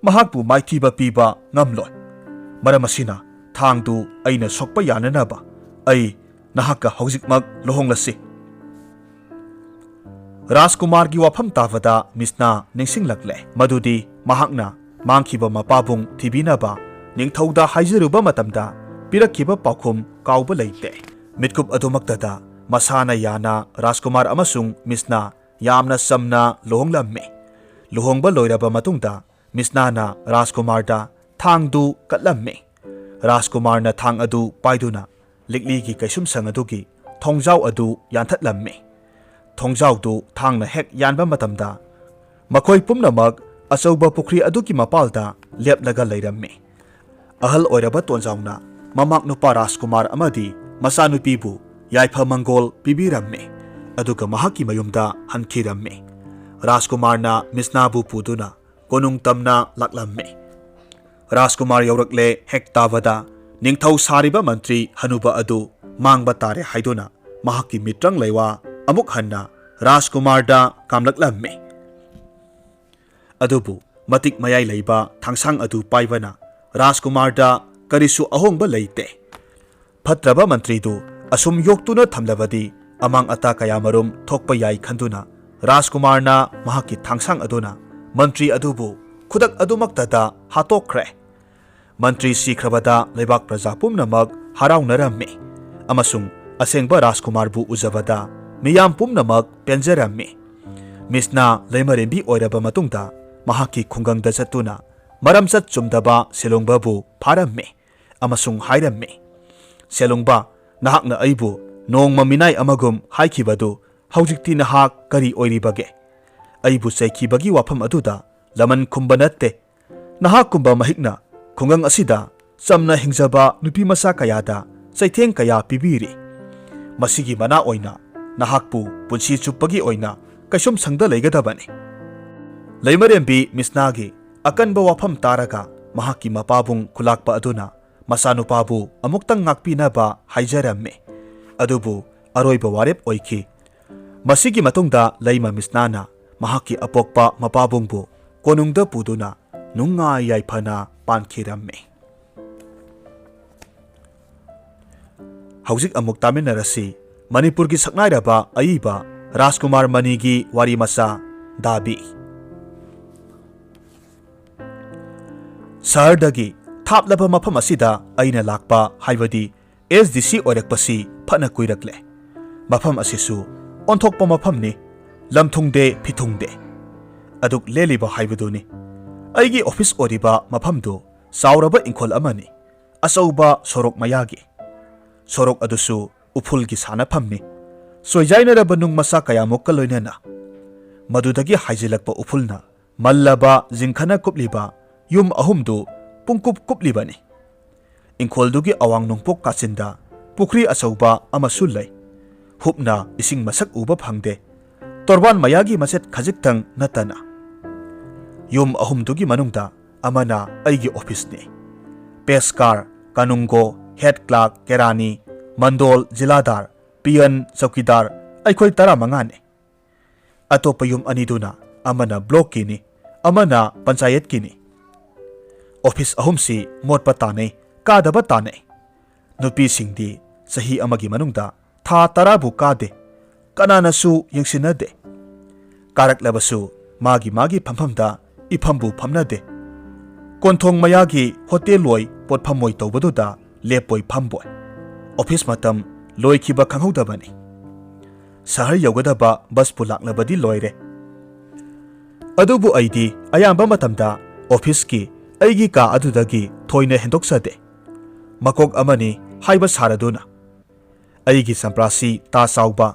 ꯃꯍꯥꯛꯄꯨ ꯃꯥꯏꯊꯤꯕ ꯄꯤꯕ ꯉꯝꯂꯣꯏ꯫ ꯃꯔꯝ ꯑꯁꯤꯅ ꯊꯥꯡꯗꯨ ꯑꯩꯅ ꯁꯣꯛꯄ ꯌꯥꯅꯅꯕ ꯑꯩ ꯅꯍꯥꯛꯀ ꯍꯧꯖꯤꯛꯃꯛ ꯂꯨꯍꯣꯡꯂꯁꯤ꯫" ꯔꯥꯖꯀꯨꯃꯥꯔꯒꯤ ꯋꯥꯐꯝ ꯇꯥꯕꯗ ꯃꯤꯁꯅꯥ ꯅꯤꯡꯁꯤꯡꯂꯛꯂꯦ ꯃꯗꯨꯗꯤ ꯃꯍꯥꯛꯅ ꯃꯥꯡꯈꯤꯕ ꯃꯄꯥꯕꯨꯡ ꯊꯤꯕꯤꯅꯕ ꯅꯤꯡꯊꯧꯗ ꯍꯥꯏꯖꯔꯨꯕ ꯃꯇꯝꯗ ꯄꯤꯔꯛꯈꯤꯕ ꯄꯥꯎꯈꯨꯝ ꯀꯥꯎꯕ ꯂꯩꯇꯦ꯫ ꯃꯤꯠꯀꯨꯞ ꯑꯗꯨꯃꯛꯇꯗ ꯃꯁꯥꯅ ꯌꯥꯅ ꯔꯥꯖꯀꯨꯃꯥꯔ ꯑꯃꯁꯨꯡ ꯃꯤꯁꯅꯥ ꯌꯥꯝꯅ ꯆꯝꯅ ꯂꯨꯍꯣꯡꯂꯝꯃꯤ꯫ ꯂꯨꯍꯣꯡꯕ ꯂꯣꯏꯔꯕ ꯃꯇꯨꯡꯗ ꯃꯤꯁꯅꯥꯅ ꯔꯥꯖꯀꯨꯃꯥꯔꯗ ꯊꯥꯡꯗꯨ ꯀꯠꯂꯝꯃꯤ꯫ ꯔꯥꯖꯀꯨꯃꯥꯔꯅ ꯊꯥꯡ ꯑꯗꯨ ꯄꯥꯏꯗꯨꯅ ꯂꯤꯛꯂꯤꯒꯤ ꯀꯩꯁꯨꯝꯁꯪ ꯑꯗꯨꯒꯤ ꯊꯣꯡꯖꯥꯎ ꯑꯗꯨ ꯌꯥꯟꯊꯠꯂꯝꯃꯤ꯫ ꯊꯣꯡꯖꯥꯎꯗꯨ ꯊꯥꯡꯅ ꯍꯦꯛ ꯌꯥꯟꯕ ꯃꯇꯝꯗ ꯃꯈꯣꯏ ꯄꯨꯝꯅꯃꯛ ꯑꯆꯧꯕ ꯄꯨꯈ꯭ꯔꯤ ꯑꯗꯨꯒꯤ ꯃꯄꯥꯜꯗ ꯂꯦꯞꯂꯒ ꯂꯩꯔꯝꯃꯤ꯫ ꯑꯍꯜ ꯑꯣꯏꯔꯕ ꯇꯣꯟꯖꯥꯎꯅ ꯃꯃꯥꯛ ꯅꯨꯄꯥ ꯔꯥꯖꯀꯨꯃꯥꯔ ꯑꯃꯗꯤ ꯃꯆꯥꯅꯨꯄꯤꯕꯨ ꯌꯥꯏꯐ ꯃꯪꯒꯣꯜ ꯄꯤꯕꯤꯔꯝꯃꯤ, ꯑꯗꯨꯒ ꯃꯍꯥꯛꯀꯤ ꯃꯌꯨꯝꯗ ꯍꯟꯈꯤꯔꯝꯃꯤ꯫ ꯔꯥꯖꯀꯨꯃꯥꯔꯅ ꯃꯤꯁꯅꯥꯕꯨ ꯄꯨꯗꯨꯅ ꯀꯣꯅꯨꯡ ꯇꯝꯅ ꯂꯥꯛꯂꯝꯃꯤ꯫ ꯔꯥꯖꯀꯨꯃꯥꯔ ꯌꯧꯔꯛꯂꯦ ꯍꯦꯛ ꯇꯥꯕꯗ ꯅꯤꯡꯊꯧ ꯁꯥꯔꯤꯕ ꯃꯟꯇ꯭ꯔꯤ ꯍꯅꯨꯕ ꯑꯗꯨ ꯃꯥꯡꯕ ꯇꯥꯔꯦ ꯍꯥꯏꯗꯨꯅ ꯃꯍꯥꯛꯀꯤ ꯃꯤꯇ꯭ꯔꯪ ꯂꯩꯋꯥ ꯑꯃꯨꯛ ꯍꯟꯅ ꯔꯥꯖꯀꯨꯃꯥꯔꯗ ꯀꯥꯝꯂꯛꯂꯝꯃꯤ꯫ ꯑꯗꯨꯕꯨ ꯃꯇꯤꯛ ꯃꯌꯥꯏ ꯂꯩꯕ ꯊꯥꯡꯁꯥꯡ ꯑꯗꯨ ꯄꯥꯏꯕꯅ ꯔꯥꯖꯀꯨꯃꯥꯔꯗ ꯀꯔꯤꯁꯨ ꯑꯍꯣꯡꯕ ꯂꯩꯇꯦ꯫ ꯐꯠꯇ꯭ꯔꯕ ꯃꯟꯇ꯭ꯔꯤꯗꯨ ꯑꯁꯨꯝ ꯌꯣꯛꯇꯨꯅ ꯊꯝꯂꯕꯗꯤ ꯑꯃꯥꯡ ꯑꯇꯥ ꯀꯌꯥꯃꯔꯨꯝ ꯊꯣꯛꯄ ꯌꯥꯏ ꯈꯟꯗꯨꯅ ꯔꯥꯖꯀꯨꯃꯥꯔꯅ ꯃꯍꯥꯛꯀꯤ ꯊꯥꯡꯁꯥꯡ ꯑꯗꯨꯅ ꯃꯟꯇ꯭ꯔꯤ ꯑꯗꯨꯕꯨ ꯈꯨꯗꯛ ꯑꯗꯨꯃꯛꯇꯗ ꯍꯥꯠꯇꯣꯛꯈ꯭ꯔꯦ꯫ ꯃꯟꯇ꯭ꯔꯤ ꯁꯤꯈ꯭ꯔꯕꯗ ꯂꯩꯕꯥꯛ ꯄ꯭ꯔꯖꯥ ꯄꯨꯝꯅꯃꯛ ꯍꯔꯥꯎꯅꯔꯝꯃꯤ ꯑꯃꯁꯨꯡ ꯑꯁꯦꯡꯕ ꯔꯥꯖꯀꯨꯃꯥꯔꯕꯨ ꯎꯖꯕꯗ ꯃꯤꯌꯥꯝ ꯄꯨꯝꯅꯃꯛ ꯄꯦꯟꯖꯔꯝꯃꯤ꯫ ꯃꯤꯁꯅꯥ ꯂꯩꯃꯔꯦꯝꯕꯤ ꯑꯣꯏꯔꯕ ꯃꯇꯨꯡꯗ ꯃꯍꯥꯛꯀꯤ ꯈꯨꯡꯒꯪꯗ ꯆꯠꯇꯨꯅ ꯃꯔꯝꯆꯠ ꯆꯨꯝꯗꯕ ꯁꯦꯂꯣꯡꯕꯕꯨ ꯐꯥꯔꯝꯃꯤ ꯑꯃꯁꯨꯡ ꯍꯥꯏꯔꯝꯃꯤ, "ꯁꯦꯂꯣꯡꯕ, ꯅꯍꯥꯛꯅ ꯑꯩꯕꯨ ꯅꯣꯡꯃ ꯃꯤꯅꯥꯏ ꯑꯃꯒꯨꯝ ꯍꯥꯏꯈꯤꯕꯗꯨ ꯍꯧꯖꯤꯛꯇꯤ ꯅꯍꯥꯛ ꯀꯔꯤ ꯑꯣꯏꯔꯤꯕꯒꯦ? ꯑꯩꯕꯨ ꯆꯩꯈꯤꯕꯒꯤ ꯋꯥꯐꯝ ꯑꯗꯨꯗ ꯂꯃꯟ ꯈꯨꯝꯕ ꯅꯠꯇꯦ꯫ ꯅꯍꯥꯛꯀꯨꯝꯕ ꯃꯍꯤꯛꯅ ꯈꯨꯡꯒꯪ ꯑꯁꯤꯗ ꯆꯝꯅ ꯍꯤꯡꯖꯕ ꯅꯨꯄꯤꯃꯆꯥ ꯀꯌꯥꯗ ꯆꯩꯊꯦꯡ ꯀꯌꯥ ꯄꯤꯕꯤꯔꯤ꯫ ꯃꯁꯤꯒꯤ ꯃꯅꯥ ꯑꯣꯏꯅ ꯅꯍꯥꯛꯄꯨ ꯄꯨꯟꯁꯤ ꯆꯨꯞꯄꯒꯤ ꯑꯣꯏꯅ ꯀꯩꯁꯨꯝꯁꯪꯗ ꯂꯩꯒꯗꯕꯅꯤ꯫" ꯂꯩꯃꯔꯦꯝꯕꯤ ꯃꯤꯁꯅꯥꯒꯤ ꯑꯀꯟꯕ ꯋꯥꯐꯝ ꯇꯥꯔꯒ ꯃꯍꯥꯛꯀꯤ ꯃꯄꯥꯕꯨꯡ ꯈꯨꯂꯥꯛꯄ ꯑꯗꯨꯅ ꯃꯆꯥꯅꯨꯄꯥꯕꯨ ꯑꯃꯨꯛꯇꯪ ꯉꯥꯛꯄꯤꯅꯕ ꯍꯥꯏꯖꯔꯝꯃꯤ꯫ ꯑꯗꯨꯕꯨ ꯑꯔꯣꯏꯕ ꯋꯥꯔꯦꯞ ꯑꯣꯏꯈꯤ꯫ ꯃꯁꯤꯒꯤ ꯃꯇꯨꯡꯗ ꯂꯩꯃ ꯃꯤꯁꯅꯥꯅ ꯃꯍꯥꯛꯀꯤ ꯑꯄꯣꯛꯄ ꯃꯄꯥꯕꯨꯡꯕꯨ ꯀꯣꯅꯨꯡꯗ ꯄꯨꯗꯨꯅ ꯅꯨꯡꯉꯥꯏ ꯌꯥꯏꯐꯅ ꯄꯥꯟꯈꯤꯔꯝꯃꯤ꯫ ꯍꯧꯖꯤꯛ ꯑꯃꯨꯛ ꯇꯥꯃꯤꯟꯅꯔꯁꯤ ꯃꯅꯤꯄꯨꯔꯒꯤ ꯁꯛꯅꯥꯏꯔꯕ ꯑꯏꯕ ꯔꯥꯖꯀꯨꯃꯥꯔ ꯃꯅꯤꯒꯤ ꯋꯥꯔꯤ ꯃꯆꯥ ꯗꯥꯕꯤ꯫ ꯁꯍꯔꯗꯒꯤ ꯊꯥꯞꯂꯕ ꯃꯐꯝ ꯑꯁꯤꯗ ꯑꯩꯅ ꯂꯥꯛꯄ ꯍꯥꯏꯕꯗꯤ ꯑꯦꯁ ꯗꯤ ꯁꯤ ꯑꯣꯏꯔꯛꯄꯁꯤ ꯐꯅ ꯀꯨꯏꯔꯛꯂꯦ꯫ ꯃꯐꯝ ꯑꯁꯤꯁꯨ ꯑꯣꯟꯊꯣꯛꯄ ꯃꯐꯝꯅꯤ, ꯂꯝ ꯊꯨꯡꯗꯦ ꯐꯤꯊꯨꯡꯗꯦ꯫ ꯑꯗꯨꯛ ꯂꯦꯜꯂꯤꯕ ꯍꯥꯏꯕꯗꯨꯅꯤ꯫ ꯑꯩꯒꯤ ꯑꯣꯐꯤꯁ ꯑꯣꯏꯔꯤꯕ ꯃꯐꯝꯗꯨ ꯆꯥꯎꯔꯕ ꯏꯪꯈꯣꯜ ꯑꯃꯅꯤ, ꯑꯆꯧꯕ ꯁꯣꯔꯣꯛ ꯃꯌꯥꯒꯤ꯫ ꯁꯣꯔꯣꯛ ꯑꯗꯨꯁꯨ ꯎꯐꯨꯜꯒꯤ ꯁꯥꯟꯅꯐꯝꯅꯤ, ꯆꯣꯏꯖꯥꯏꯅꯔꯕ ꯅꯨꯡ ꯃꯆꯥ ꯀꯌꯥꯃꯨꯛꯀ ꯂꯣꯏꯅꯅ꯫ ꯃꯗꯨꯗꯒꯤ ꯍꯥꯏꯖꯤꯜꯂꯛꯄ ꯎꯐꯨꯜꯅ ꯃꯜꯂꯕ ꯖꯤꯡꯈꯅ ꯀꯨꯞꯂꯤꯕ ꯌꯨꯝ ꯑꯍꯨꯝꯗꯨ ꯄꯨꯡꯀꯨꯞ ꯀꯨꯞꯂꯤꯕꯅꯤ꯫ ꯏꯪꯈꯣꯜꯗꯨꯒꯤ ꯑꯋꯥꯡ ꯅꯣꯡꯄꯣꯛ ꯀꯥꯆꯤꯟꯗ ꯄꯨꯈ꯭ꯔꯤ ꯑꯆꯧꯕ ꯑꯃꯁꯨ ꯂꯩ꯫ ꯍꯨꯞꯅ ꯏꯁꯤꯡ ꯃꯁꯛ ꯎꯕ ꯐꯪꯗꯦ꯫ ꯇꯣꯔꯕꯥꯟ ꯃꯌꯥꯒꯤ ꯃꯆꯦꯠ ꯈꯖꯤꯛꯇꯪ ꯅꯠꯇꯅ꯫ ꯌꯨꯝ ꯑꯍꯨꯝꯗꯨꯒꯤ ꯃꯅꯨꯡꯗ ꯑꯃꯅ ꯑꯩꯒꯤ ꯑꯣꯐꯤꯁꯅꯤ꯫ ꯄꯦꯁꯀꯥꯔ, ꯀꯥꯅꯨꯡꯒꯣ, ꯍꯦꯗ ꯀ꯭ꯂꯥꯔꯛ, ꯀꯦꯔꯥꯅꯤ, ꯃꯟꯗꯣꯜ, ꯖꯤꯂꯥꯗꯥꯔ, ꯄꯤꯌꯟ, ꯆꯧꯀꯤꯗꯥꯔ, ꯑꯩꯈꯣꯏ ꯇꯔꯥꯃꯉꯥꯅꯤ꯫ ꯑꯇꯣꯞꯄ ꯌꯨꯝ ꯑꯅꯤꯗꯨꯅ ꯑꯃꯅ ꯕ꯭ꯂꯣꯛꯀꯤꯅꯤ, ꯑꯃꯅ ꯄꯟꯆꯥꯌꯠꯀꯤꯅꯤ꯫ ꯑꯣꯐꯤꯁ ꯑꯍꯨꯝꯁꯤ ꯃꯣꯠꯄ ꯇꯥꯅꯩ, ꯀꯥꯗꯕ ꯇꯥꯅꯩ꯫ ꯅꯨꯄꯤꯁꯤꯡꯗꯤ ꯆꯍꯤ ꯑꯃꯒꯤ ꯃꯅꯨꯡꯗ ꯊꯥ ꯇꯔꯥꯕꯨ ꯀꯥꯗꯦ, ꯀꯅꯥꯅꯁꯨ ꯌꯦꯡꯁꯤꯟꯅꯗꯦ꯫ ꯀꯥꯔꯛꯂꯕꯁꯨ ꯃꯥꯒꯤ ꯃꯥꯒꯤ ꯐꯝꯐꯝꯗ ꯏꯐꯝꯕꯨ ꯐꯝꯅꯗꯦ꯫ ꯀꯣꯟꯊꯣꯡ ꯃꯌꯥꯒꯤ ꯍꯣꯇꯦꯜ ꯑꯣꯏ ꯄꯣꯠꯐꯝ ꯑꯣꯏ ꯇꯧꯕꯗꯨꯗ ꯂꯦꯞꯄꯣꯏ ꯐꯝꯕꯣꯏ꯫ ꯑꯣꯐꯤꯁ ꯃꯇꯝ ꯂꯣꯏꯈꯤꯕ ꯈꯪꯍꯧꯗꯕꯅꯤ꯫ ꯁꯍꯔ ꯌꯧꯒꯗꯕ ꯕꯁꯄꯨ ꯂꯥꯛꯂꯕꯗꯤ ꯂꯣꯏꯔꯦ꯫ ꯑꯗꯨꯕꯨ ꯑꯩꯗꯤ ꯑꯌꯥꯝꯕ ꯃꯇꯝꯗ ꯑꯣꯐꯤꯁꯀꯤ ꯑꯩꯒꯤ ꯀꯥ ꯑꯗꯨꯗꯒꯤ ꯊꯣꯏꯅ ꯍꯦꯟꯗꯣꯛꯆꯗꯦ꯫ ꯃꯀꯣꯛ ꯑꯃꯅꯤ ꯍꯥꯏꯕ ꯁꯥꯔꯗꯨꯅ꯫ ꯑꯩꯒꯤ ꯆꯝꯄ꯭ꯔꯥꯁꯤ ꯇꯥ ꯆꯥꯎꯕ,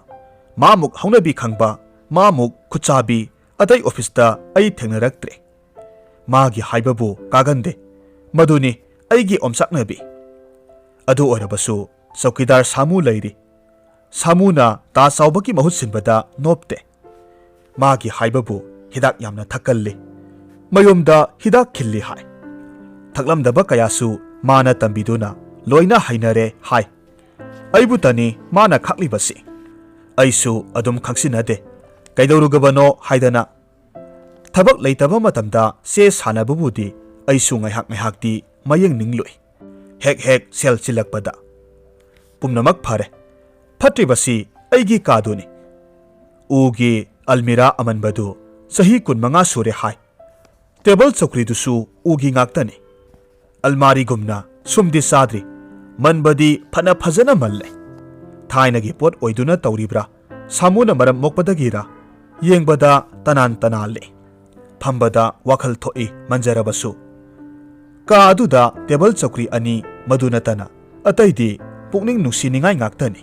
ꯃꯥꯃꯨꯛ ꯍꯧꯅꯕꯤ ꯈꯪꯕ, ꯃꯥꯃꯨꯛ ꯈꯨꯠꯆꯥꯕꯤ ꯑꯇꯩ ꯑꯣꯐꯤꯁꯇ ꯑꯩ ꯊꯦꯡꯅꯔꯛꯇ꯭ꯔꯦ꯫ ꯃꯥꯒꯤ ꯍꯥꯏꯕꯕꯨ ꯀꯥꯒꯟꯗꯦ꯫ ꯃꯗꯨꯅꯤ ꯑꯩꯒꯤ ꯑꯣꯝꯆꯥꯛꯅꯕꯤ꯫ ꯑꯗꯨ ꯑꯣꯏꯔꯕꯁꯨ ꯆꯧꯀꯤꯗꯥꯔ ꯁꯥꯃꯨ ꯂꯩꯔꯤ꯫ ꯁꯥꯃꯨꯅ ꯇꯥ ꯆꯥꯎꯕꯒꯤ ꯃꯍꯨꯠ ꯁꯤꯟꯕꯗ ꯅꯣꯞꯇꯦ꯫ ꯃꯥꯒꯤ ꯍꯥꯏꯕꯕꯨ ꯍꯤꯗꯥꯛ ꯌꯥꯝꯅ ꯊꯛꯀꯜꯂꯤ꯫ ꯃꯌꯨꯝꯗ ꯍꯤꯗꯥꯛ ꯈꯤꯜꯂꯤ ꯍꯥꯏ꯫ ꯊꯛꯂꯝꯗꯕ ꯀꯌꯥꯁꯨ ꯃꯥꯅ ꯇꯝꯕꯤꯗꯨꯅ ꯂꯣꯏꯅ ꯍꯩꯅꯔꯦ ꯍꯥꯏ꯫ ꯑꯩꯕꯨꯇꯅꯤ ꯃꯥꯅ ꯈꯥꯛꯂꯤꯕꯁꯤ꯫ ꯑꯩꯁꯨ ꯑꯗꯨꯝ ꯈꯪꯁꯤꯟꯅꯗꯦ꯫ ꯀꯩꯗꯧꯔꯨꯒꯕꯅꯣ ꯍꯥꯏꯗꯅ꯫ ꯊꯕꯛ ꯂꯩꯇꯕ ꯃꯇꯝꯗ ꯆꯦ ꯁꯥꯟꯅꯕꯕꯨꯗꯤ ꯑꯩꯁꯨ ꯉꯥꯏꯍꯥꯛ ꯉꯥꯏꯍꯥꯛꯇꯤ ꯃꯌꯦꯡꯅꯤꯡꯂꯨꯏ, ꯍꯦꯛ ꯍꯦꯛ ꯁꯦꯜ ꯆꯤꯜꯂꯛꯄꯗ꯫ ꯄꯨꯝꯅꯃꯛ ꯐꯔꯦ꯫ ꯐꯠꯇ꯭ꯔꯤꯕꯁꯤ ꯑꯩꯒꯤ ꯀꯥꯗꯨꯅꯤ꯫ ꯎꯒꯤ ꯑꯜꯃꯤꯔꯥ ꯑꯃꯟꯕꯗꯨ ꯆꯍꯤ ꯀꯨꯟꯃꯉꯥ ꯁꯨꯔꯦ ꯍꯥꯏ꯫ ꯇꯦꯕꯜ ꯆꯧꯀ꯭ꯔꯤꯗꯨꯁꯨ ꯎꯒꯤ ꯉꯥꯛꯇꯅꯤ꯫ ꯑꯜꯃꯥꯔꯤꯒꯨꯝꯅ ꯁꯨꯝꯗꯤ ꯆꯥꯗ꯭ꯔꯤ, ꯃꯟꯕꯗꯤ ꯐꯅ ꯐꯖꯅ ꯃꯜꯂꯦ꯫ ꯊꯥꯏꯅꯒꯤ ꯄꯣꯠ ꯑꯣꯏꯗꯨꯅ ꯇꯧꯔꯤꯕ꯭ꯔꯥ, ꯁꯥꯃꯨꯅ ꯃꯔꯝ ꯃꯣꯛꯄꯗꯒꯤꯔꯥ, ꯌꯦꯡꯕꯗ ꯇꯅꯥꯟ ꯇꯅꯥꯜꯂꯤ꯫ ꯐꯝꯕꯗ ꯋꯥꯈꯜ ꯊꯣꯛꯏ ꯃꯟꯖꯔꯕꯁꯨ꯫ ꯀꯥ ꯑꯗꯨꯗ ꯇꯦꯕꯜ ꯆꯧꯀ꯭ꯔꯤ ꯑꯅꯤ, ꯃꯗꯨ ꯅꯠꯇꯅ ꯑꯇꯩꯗꯤ ꯄꯨꯛꯅꯤꯡ ꯅꯨꯡꯁꯤꯅꯤꯡꯉꯥꯏ ꯉꯥꯛꯇꯅꯤ꯫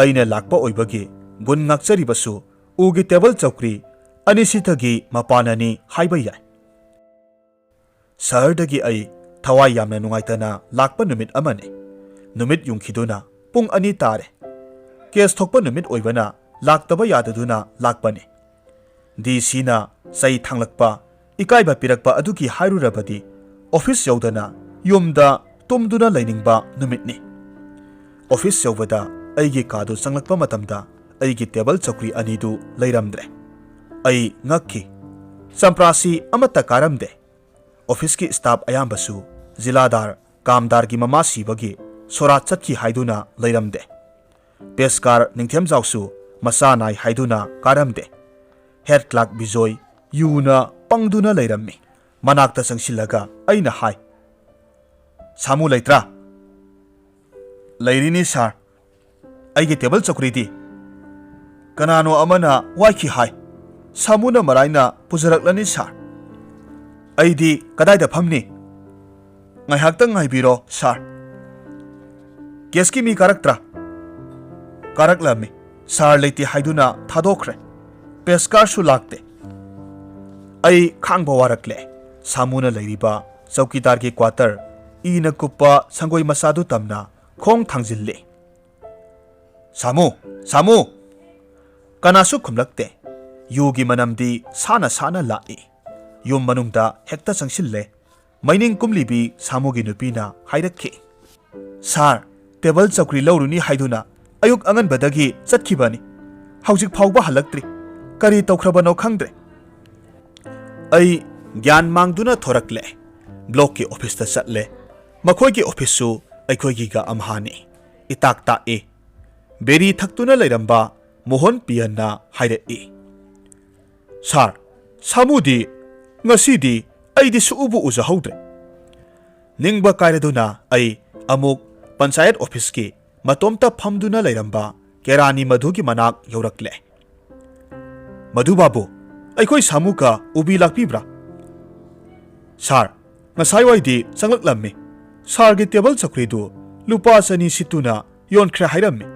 ꯑꯩꯅ ꯂꯥꯛꯄ ꯑꯣꯏꯕꯒꯤ ꯒꯨꯟ ꯉꯥꯛꯆꯔꯤꯕꯁꯨ ꯎꯒꯤ ꯇꯦꯕꯜ ꯆꯧꯀ꯭ꯔꯤ ꯑꯅꯤꯁꯤꯗꯒꯤ ꯃꯄꯥꯟꯅꯅꯤ ꯍꯥꯏꯕ ꯌꯥꯏ꯫ ꯁꯍꯔꯗꯒꯤ ꯑꯩ ꯊꯋꯥꯏ ꯌꯥꯝꯅ ꯅꯨꯡꯉꯥꯏꯇꯅ ꯂꯥꯛꯄ ꯅꯨꯃꯤꯠ ꯑꯃꯅꯤ꯫ ꯅꯨꯃꯤꯠ ꯌꯨꯡꯈꯤꯗꯨꯅ ꯄꯨꯡ ꯑꯅꯤ ꯇꯥꯔꯦ꯫ ꯀꯦꯁ ꯊꯣꯛꯄ ꯅꯨꯃꯤꯠ ꯑꯣꯏꯕꯅ ꯂꯥꯛꯇꯕ ꯌꯥꯗꯗꯨꯅ ꯂꯥꯛꯄꯅꯤ꯫ ꯗꯤ ꯁꯤꯅ ꯆꯩ ꯊꯥꯡꯂꯛꯄ, ꯏꯀꯥꯏꯕ ꯄꯤꯔꯛꯄ ꯑꯗꯨꯒꯤ ꯍꯥꯏꯔꯨꯔꯕꯗꯤ ꯑꯣꯐꯤꯁ ꯌꯧꯗꯅ ꯌꯨꯝꯗ ꯇꯨꯝꯗꯨꯅ ꯂꯩꯅꯤꯡꯕ ꯅꯨꯃꯤꯠꯅꯤ꯫ ꯑꯣꯐꯤꯁ ꯌꯧꯕꯗ ꯑꯩꯒꯤ ꯀꯥꯗꯨ ꯆꯪꯂꯛꯄ ꯃꯇꯝꯗ ꯑꯩꯒꯤ ꯇꯦꯕꯜ ꯆꯧꯀ꯭ꯔꯤ ꯑꯅꯤꯗꯨ ꯂꯩꯔꯝꯗ꯭ꯔꯦ꯫ ꯑꯩ ꯉꯛꯈꯤ꯫ ꯆꯝꯄ꯭ꯔꯥꯁꯤ ꯑꯃꯠꯇ ꯀꯥꯔꯝꯗꯦ꯫ ꯑꯣꯐꯤꯁꯀꯤ ꯁ꯭ꯇꯥꯐ ꯑꯌꯥꯝꯕꯁꯨ ꯖꯤꯂꯥꯗꯥꯔ ꯀꯥꯝꯗꯥꯔꯒꯤ ꯃꯃꯥ ꯁꯤꯕꯒꯤ ꯁꯣꯔꯥꯠ ꯆꯠꯈꯤ ꯍꯥꯏꯗꯨꯅ ꯂꯩꯔꯝꯗꯦ꯫ ꯄꯦꯁꯀꯥꯔ ꯅꯤꯡꯊꯦꯝꯖꯥꯎꯁꯨ ꯃꯆꯥ ꯅꯥꯏ ꯍꯥꯏꯗꯨꯅ ꯀꯥꯔꯝꯗꯦ꯫ ꯍꯦꯗ ꯀ꯭ꯂꯥꯔꯛ ꯕꯤꯖꯣꯏ ꯌꯨꯅ ꯄꯪꯗꯨꯅ ꯂꯩꯔꯝꯃꯤ꯫ ꯃꯅꯥꯛꯇ ꯆꯪꯁꯤꯜꯂꯒ ꯑꯩꯅ ꯍꯥꯏ, "ꯁꯥꯃꯨ ꯂꯩꯇ꯭ꯔꯥ?" "ꯂꯩꯔꯤꯅꯤ, ꯁꯥꯔ꯫ ꯑꯩꯒꯤ ꯇꯦꯕꯜ ꯆꯧꯀ꯭ꯔꯤꯗꯤ?" "ꯀꯅꯥꯅꯣ ꯑꯃꯅ ꯋꯥꯏꯈꯤ ꯍꯥꯏ꯫ ꯁꯥꯃꯨꯅ ꯃꯔꯥꯏꯅ ꯄꯨꯖꯔꯛꯂꯅꯤ, ꯁꯥꯔ꯫ ꯑꯩꯗꯤ ꯀꯗꯥꯏꯗ ꯐꯝꯅꯤ?" "ꯉꯥꯏꯍꯥꯛꯇꯪ ꯉꯥꯏꯕꯤꯔꯣ, ꯁꯥꯔ꯫ ꯀꯦꯁꯀꯤ ꯃꯤ ꯀꯥꯔꯛꯇ꯭ꯔꯥ?" "ꯀꯥꯔꯛꯂꯝꯃꯤ꯫ ꯁꯥꯔ ꯂꯩꯇꯦ ꯍꯥꯏꯗꯨꯅ ꯊꯥꯗꯣꯛꯈ꯭ꯔꯦ꯫ ꯄꯦꯁꯀꯥꯔꯁꯨ ꯂꯥꯛꯇꯦ꯫" ꯑꯩ ꯈꯥꯡꯕ ꯋꯥꯔꯛꯂꯦ꯫ ꯁꯥꯃꯨꯅ ꯂꯩꯔꯤꯕ ꯆꯧꯀꯤꯗꯥꯔꯒꯤ ꯀ꯭ꯋꯥꯇꯔ, ꯏꯅ ꯀꯨꯞꯄ ꯁꯪꯒꯣꯏ ꯃꯆꯥꯗꯨ ꯇꯝꯅ ꯈꯣꯡ ꯊꯥꯡꯖꯤꯜꯂꯦ꯫ "ꯁꯥꯃꯨ! ꯁꯥꯃꯨ!" ꯀꯅꯥꯁꯨ ꯈꯨꯝꯂꯛꯇꯦ꯫ ꯌꯨꯒꯤ ꯃꯅꯝꯗꯤ ꯁꯥꯅ ꯁꯥꯅ ꯂꯥꯛꯏ꯫ ꯌꯨꯝ ꯃꯅꯨꯡꯗ ꯍꯦꯛꯇ ꯆꯪꯁꯤꯜꯂꯦ꯫ ꯃꯩꯅꯤꯡ ꯀꯨꯝꯂꯤꯕꯤ ꯁꯥꯃꯨꯒꯤ ꯅꯨꯄꯤꯅ ꯍꯥꯏꯔꯛꯈꯤ, "ꯁꯥꯔ, ꯇꯦꯕꯜ ꯆꯧꯀ꯭ꯔꯤ ꯂꯧꯔꯨꯅꯤ ꯍꯥꯏꯗꯨꯅ ꯑꯌꯨꯛ ꯑꯉꯟꯕꯗꯒꯤ ꯆꯠꯈꯤꯕꯅꯤ꯫ ꯍꯧꯖꯤꯛ ꯐꯥꯎꯕ ꯍꯜꯂꯛꯇ꯭ꯔꯤ꯫ ꯀꯔꯤ ꯇꯧꯈ꯭ꯔꯕꯅꯣ ꯈꯪꯗ꯭ꯔꯦ꯫ ꯑꯩ ꯒ꯭ꯌꯥꯟ ꯃꯥꯡꯗꯨꯅ ꯊꯣꯔꯛꯂꯦ꯫ ꯕ꯭ꯂꯣꯛꯀꯤ ꯑꯣꯐꯤꯁꯇ ꯆꯠꯂꯦ꯫ ꯃꯈꯣꯏꯒꯤ ꯑꯣꯐꯤꯁꯁꯨ ꯑꯩꯈꯣꯏꯒꯤꯒ ꯑꯝꯍꯥꯅꯤ꯫ ꯏꯇꯥꯛ ꯇꯥꯛꯏ꯫ ꯕꯦꯔꯤ ꯊꯛꯇꯨꯅ ꯂꯩꯔꯝꯕ ꯃꯣꯍꯟ ꯄꯤꯌꯟꯅ ꯍꯥꯏꯔꯛꯏ, "ꯁꯥꯔ, ꯁꯥꯃꯨꯗꯤ ꯉꯁꯤꯗꯤ ꯑꯩꯗꯤ ꯁꯨꯛꯎꯕꯨ ꯎꯖꯍꯧꯗ꯭ꯔꯦ꯫" ꯅꯤꯡꯕ ꯀꯥꯏꯔꯗꯨꯅ ꯑꯩ ꯑꯃꯨꯛ ꯄꯟꯆꯥꯌꯠ ꯑꯣꯐꯤꯁꯀꯤ ꯃꯇꯣꯝꯇ ꯐꯝꯗꯨꯅ ꯂꯩꯔꯝꯕ ꯀꯦꯔꯥꯅꯤ ꯃꯙꯨꯒꯤ ꯃꯅꯥꯛ ꯌꯧꯔꯛꯂꯦ꯫ "ꯃꯙꯨ ꯕꯥꯕꯨ, ꯑꯩꯈꯣꯏ ꯁꯥꯃꯨꯀ ꯎꯕꯤ ꯂꯥꯛꯄꯤꯕ꯭ꯔꯥ?" "ꯁꯥꯔ, ꯉꯁꯥꯏꯋꯥꯏꯗꯤ ꯆꯪꯂꯛꯂꯝꯃꯤ꯫ ꯁꯥꯔꯒꯤ ꯇꯦꯕꯜ ꯆꯧꯀ꯭ꯔꯤꯗꯨ ꯂꯨꯄꯥ ꯆꯅꯤ ꯁꯤꯠꯇꯨꯅ ꯌꯣꯟꯈ꯭ꯔꯦ ꯍꯥꯏꯔꯝꯃꯤ꯫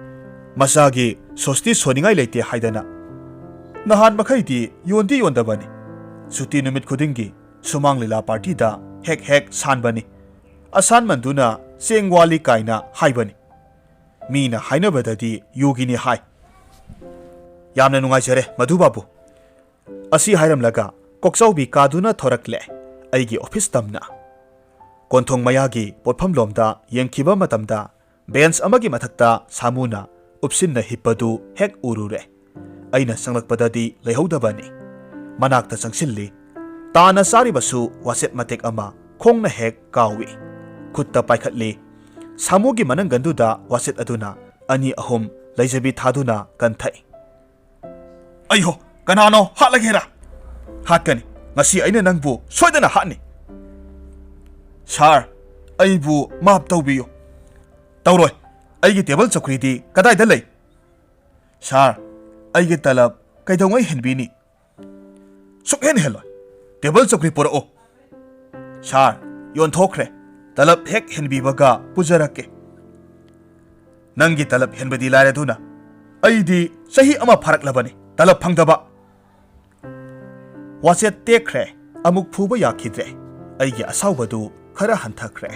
ꯃꯆꯥꯒꯤ ꯁꯣꯁꯇꯤ ꯁꯣꯟꯅꯤꯡꯉꯥꯏ ꯂꯩꯇꯦ ꯍꯥꯏꯗꯅ꯫ ꯅꯍꯥꯟ ꯃꯈꯩꯗꯤ ꯌꯣꯟꯗꯤ ꯌꯣꯟꯗꯕꯅꯤ꯫ ꯁꯨꯇꯤ ꯅꯨꯃꯤꯠ ꯈꯨꯗꯤꯡꯒꯤ ꯁꯨꯃꯥꯡ ꯂꯤꯂꯥ ꯄꯥꯔꯇꯤꯗ ꯍꯦꯛ ꯍꯦꯛ ꯁꯥꯟꯕꯅꯤ꯫ ꯑꯁꯥꯟꯃꯟꯗꯨꯅ ꯆꯦꯡ ꯋꯥꯠꯂꯤ ꯀꯥꯏꯅ ꯍꯥꯏꯕꯅꯤ꯫ ꯃꯤꯅ ꯍꯥꯏꯅꯕꯗꯗꯤ ꯌꯨꯒꯤꯅꯤ ꯍꯥꯏ꯫" "ꯌꯥꯝꯅ ꯅꯨꯡꯉꯥꯏꯖꯔꯦ, ꯃꯙꯨ ꯕꯥꯕꯨ꯫" ꯑꯁꯤ ꯍꯥꯏꯔꯝꯂꯒ ꯀꯣꯛꯆꯥꯎꯕꯤ ꯀꯥꯗꯨꯅ ꯊꯣꯔꯛꯂꯦ꯫ ꯑꯩꯒꯤ ꯑꯣꯐꯤꯁ ꯇꯝꯅ ꯀꯣꯟꯊꯣꯡ ꯃꯌꯥꯒꯤ ꯄꯣꯠꯐꯝꯂꯣꯝꯗ ꯌꯦꯡꯈꯤꯕ ꯃꯇꯝꯗ, ꯕꯦꯟꯆ ꯑꯃꯒꯤ ꯃꯊꯛꯇ ꯁꯥꯃꯨꯅ ꯎꯞꯁꯤꯟꯅ ꯍꯤꯞꯄꯗꯨ ꯍꯦꯛ ꯎꯔꯨꯔꯦ꯫ ꯑꯩꯅ ꯆꯪꯂꯛꯄꯗꯗꯤ ꯂꯩꯍꯧꯗꯕꯅꯤ꯫ ꯃꯅꯥꯛꯇ ꯆꯪꯁꯤꯜꯂꯤ꯫ ꯇꯥꯅ ꯆꯥꯔꯤꯕꯁꯨ ꯋꯥꯆꯦꯠ ꯃꯇꯦꯛ ꯑꯃ ꯈꯣꯡꯅ ꯍꯦꯛ ꯀꯥꯎꯏ꯫ ꯈꯨꯠꯇ ꯄꯥꯏꯈꯠꯂꯤ꯫ ꯁꯥꯃꯨꯒꯤ ꯃꯅꯪꯒꯟꯗꯨꯗ ꯋꯥꯆꯦꯠ ꯑꯗꯨꯅ ꯑꯅꯤ ꯑꯍꯨꯝ ꯂꯩꯖꯕꯤ ꯊꯥꯗꯨꯅ ꯀꯟꯊꯩ꯫ "ꯑꯩꯍꯣ, ꯀꯅꯥꯅꯣ ꯍꯥꯠꯂꯒꯦꯔꯥ?" "ꯍꯥꯠꯀꯅꯤ꯫ ꯉꯁꯤ ꯑꯩꯅ ꯅꯪꯕꯨ ꯁꯣꯏꯗꯅ ꯍꯥꯠꯅꯤ꯫" "ꯁꯥꯔ, ꯑꯩꯕꯨ ꯃꯥꯞ ꯇꯧꯕꯤꯌꯨ꯫" "ꯇꯧꯔꯣꯏ꯫ ꯑꯩꯒꯤ ꯇꯦꯕꯜ ꯆꯧꯀ꯭ꯔꯤꯗꯤ ꯀꯗꯥꯏꯗ ꯂꯩ?" "ꯁꯥꯔ, ꯑꯩꯒꯤ ꯇꯂꯕ ꯀꯩꯗꯧꯉꯩ ꯍꯦꯟꯕꯤꯅꯤ?" "ꯁꯨꯛꯍꯦꯟ ꯍꯦꯜꯂꯣꯏ꯫ ꯇꯦꯕꯜ ꯆꯧꯀ꯭ꯔꯤ ꯄꯨꯔꯛꯑꯣ꯫" "ꯁꯥꯔ, ꯌꯣꯟꯊꯣꯛꯈ꯭ꯔꯦ꯫ ꯇꯂꯕ ꯍꯦꯛ ꯍꯦꯟꯕꯤꯕꯒ ꯄꯨꯖꯔꯛꯀꯦ꯫" "ꯅꯪꯒꯤ ꯇꯂꯕ ꯍꯦꯟꯕꯗꯤ ꯂꯥꯏꯔꯗꯨꯅ, ꯑꯩꯗꯤ ꯆꯍꯤ ꯑꯃ ꯐꯥꯔꯛꯂꯕꯅꯤ ꯇꯂꯕ ꯐꯪꯗꯕ꯫" ꯋꯥꯆꯦꯠ ꯇꯦꯛꯈ꯭ꯔꯦ꯫ ꯑꯃꯨꯛ ꯐꯨꯕ ꯌꯥꯈꯤꯗ꯭ꯔꯦ꯫ ꯑꯩꯒꯤ ꯑꯁꯥꯎꯕꯗꯨ ꯈꯔ ꯍꯟꯊꯈ꯭ꯔꯦ꯫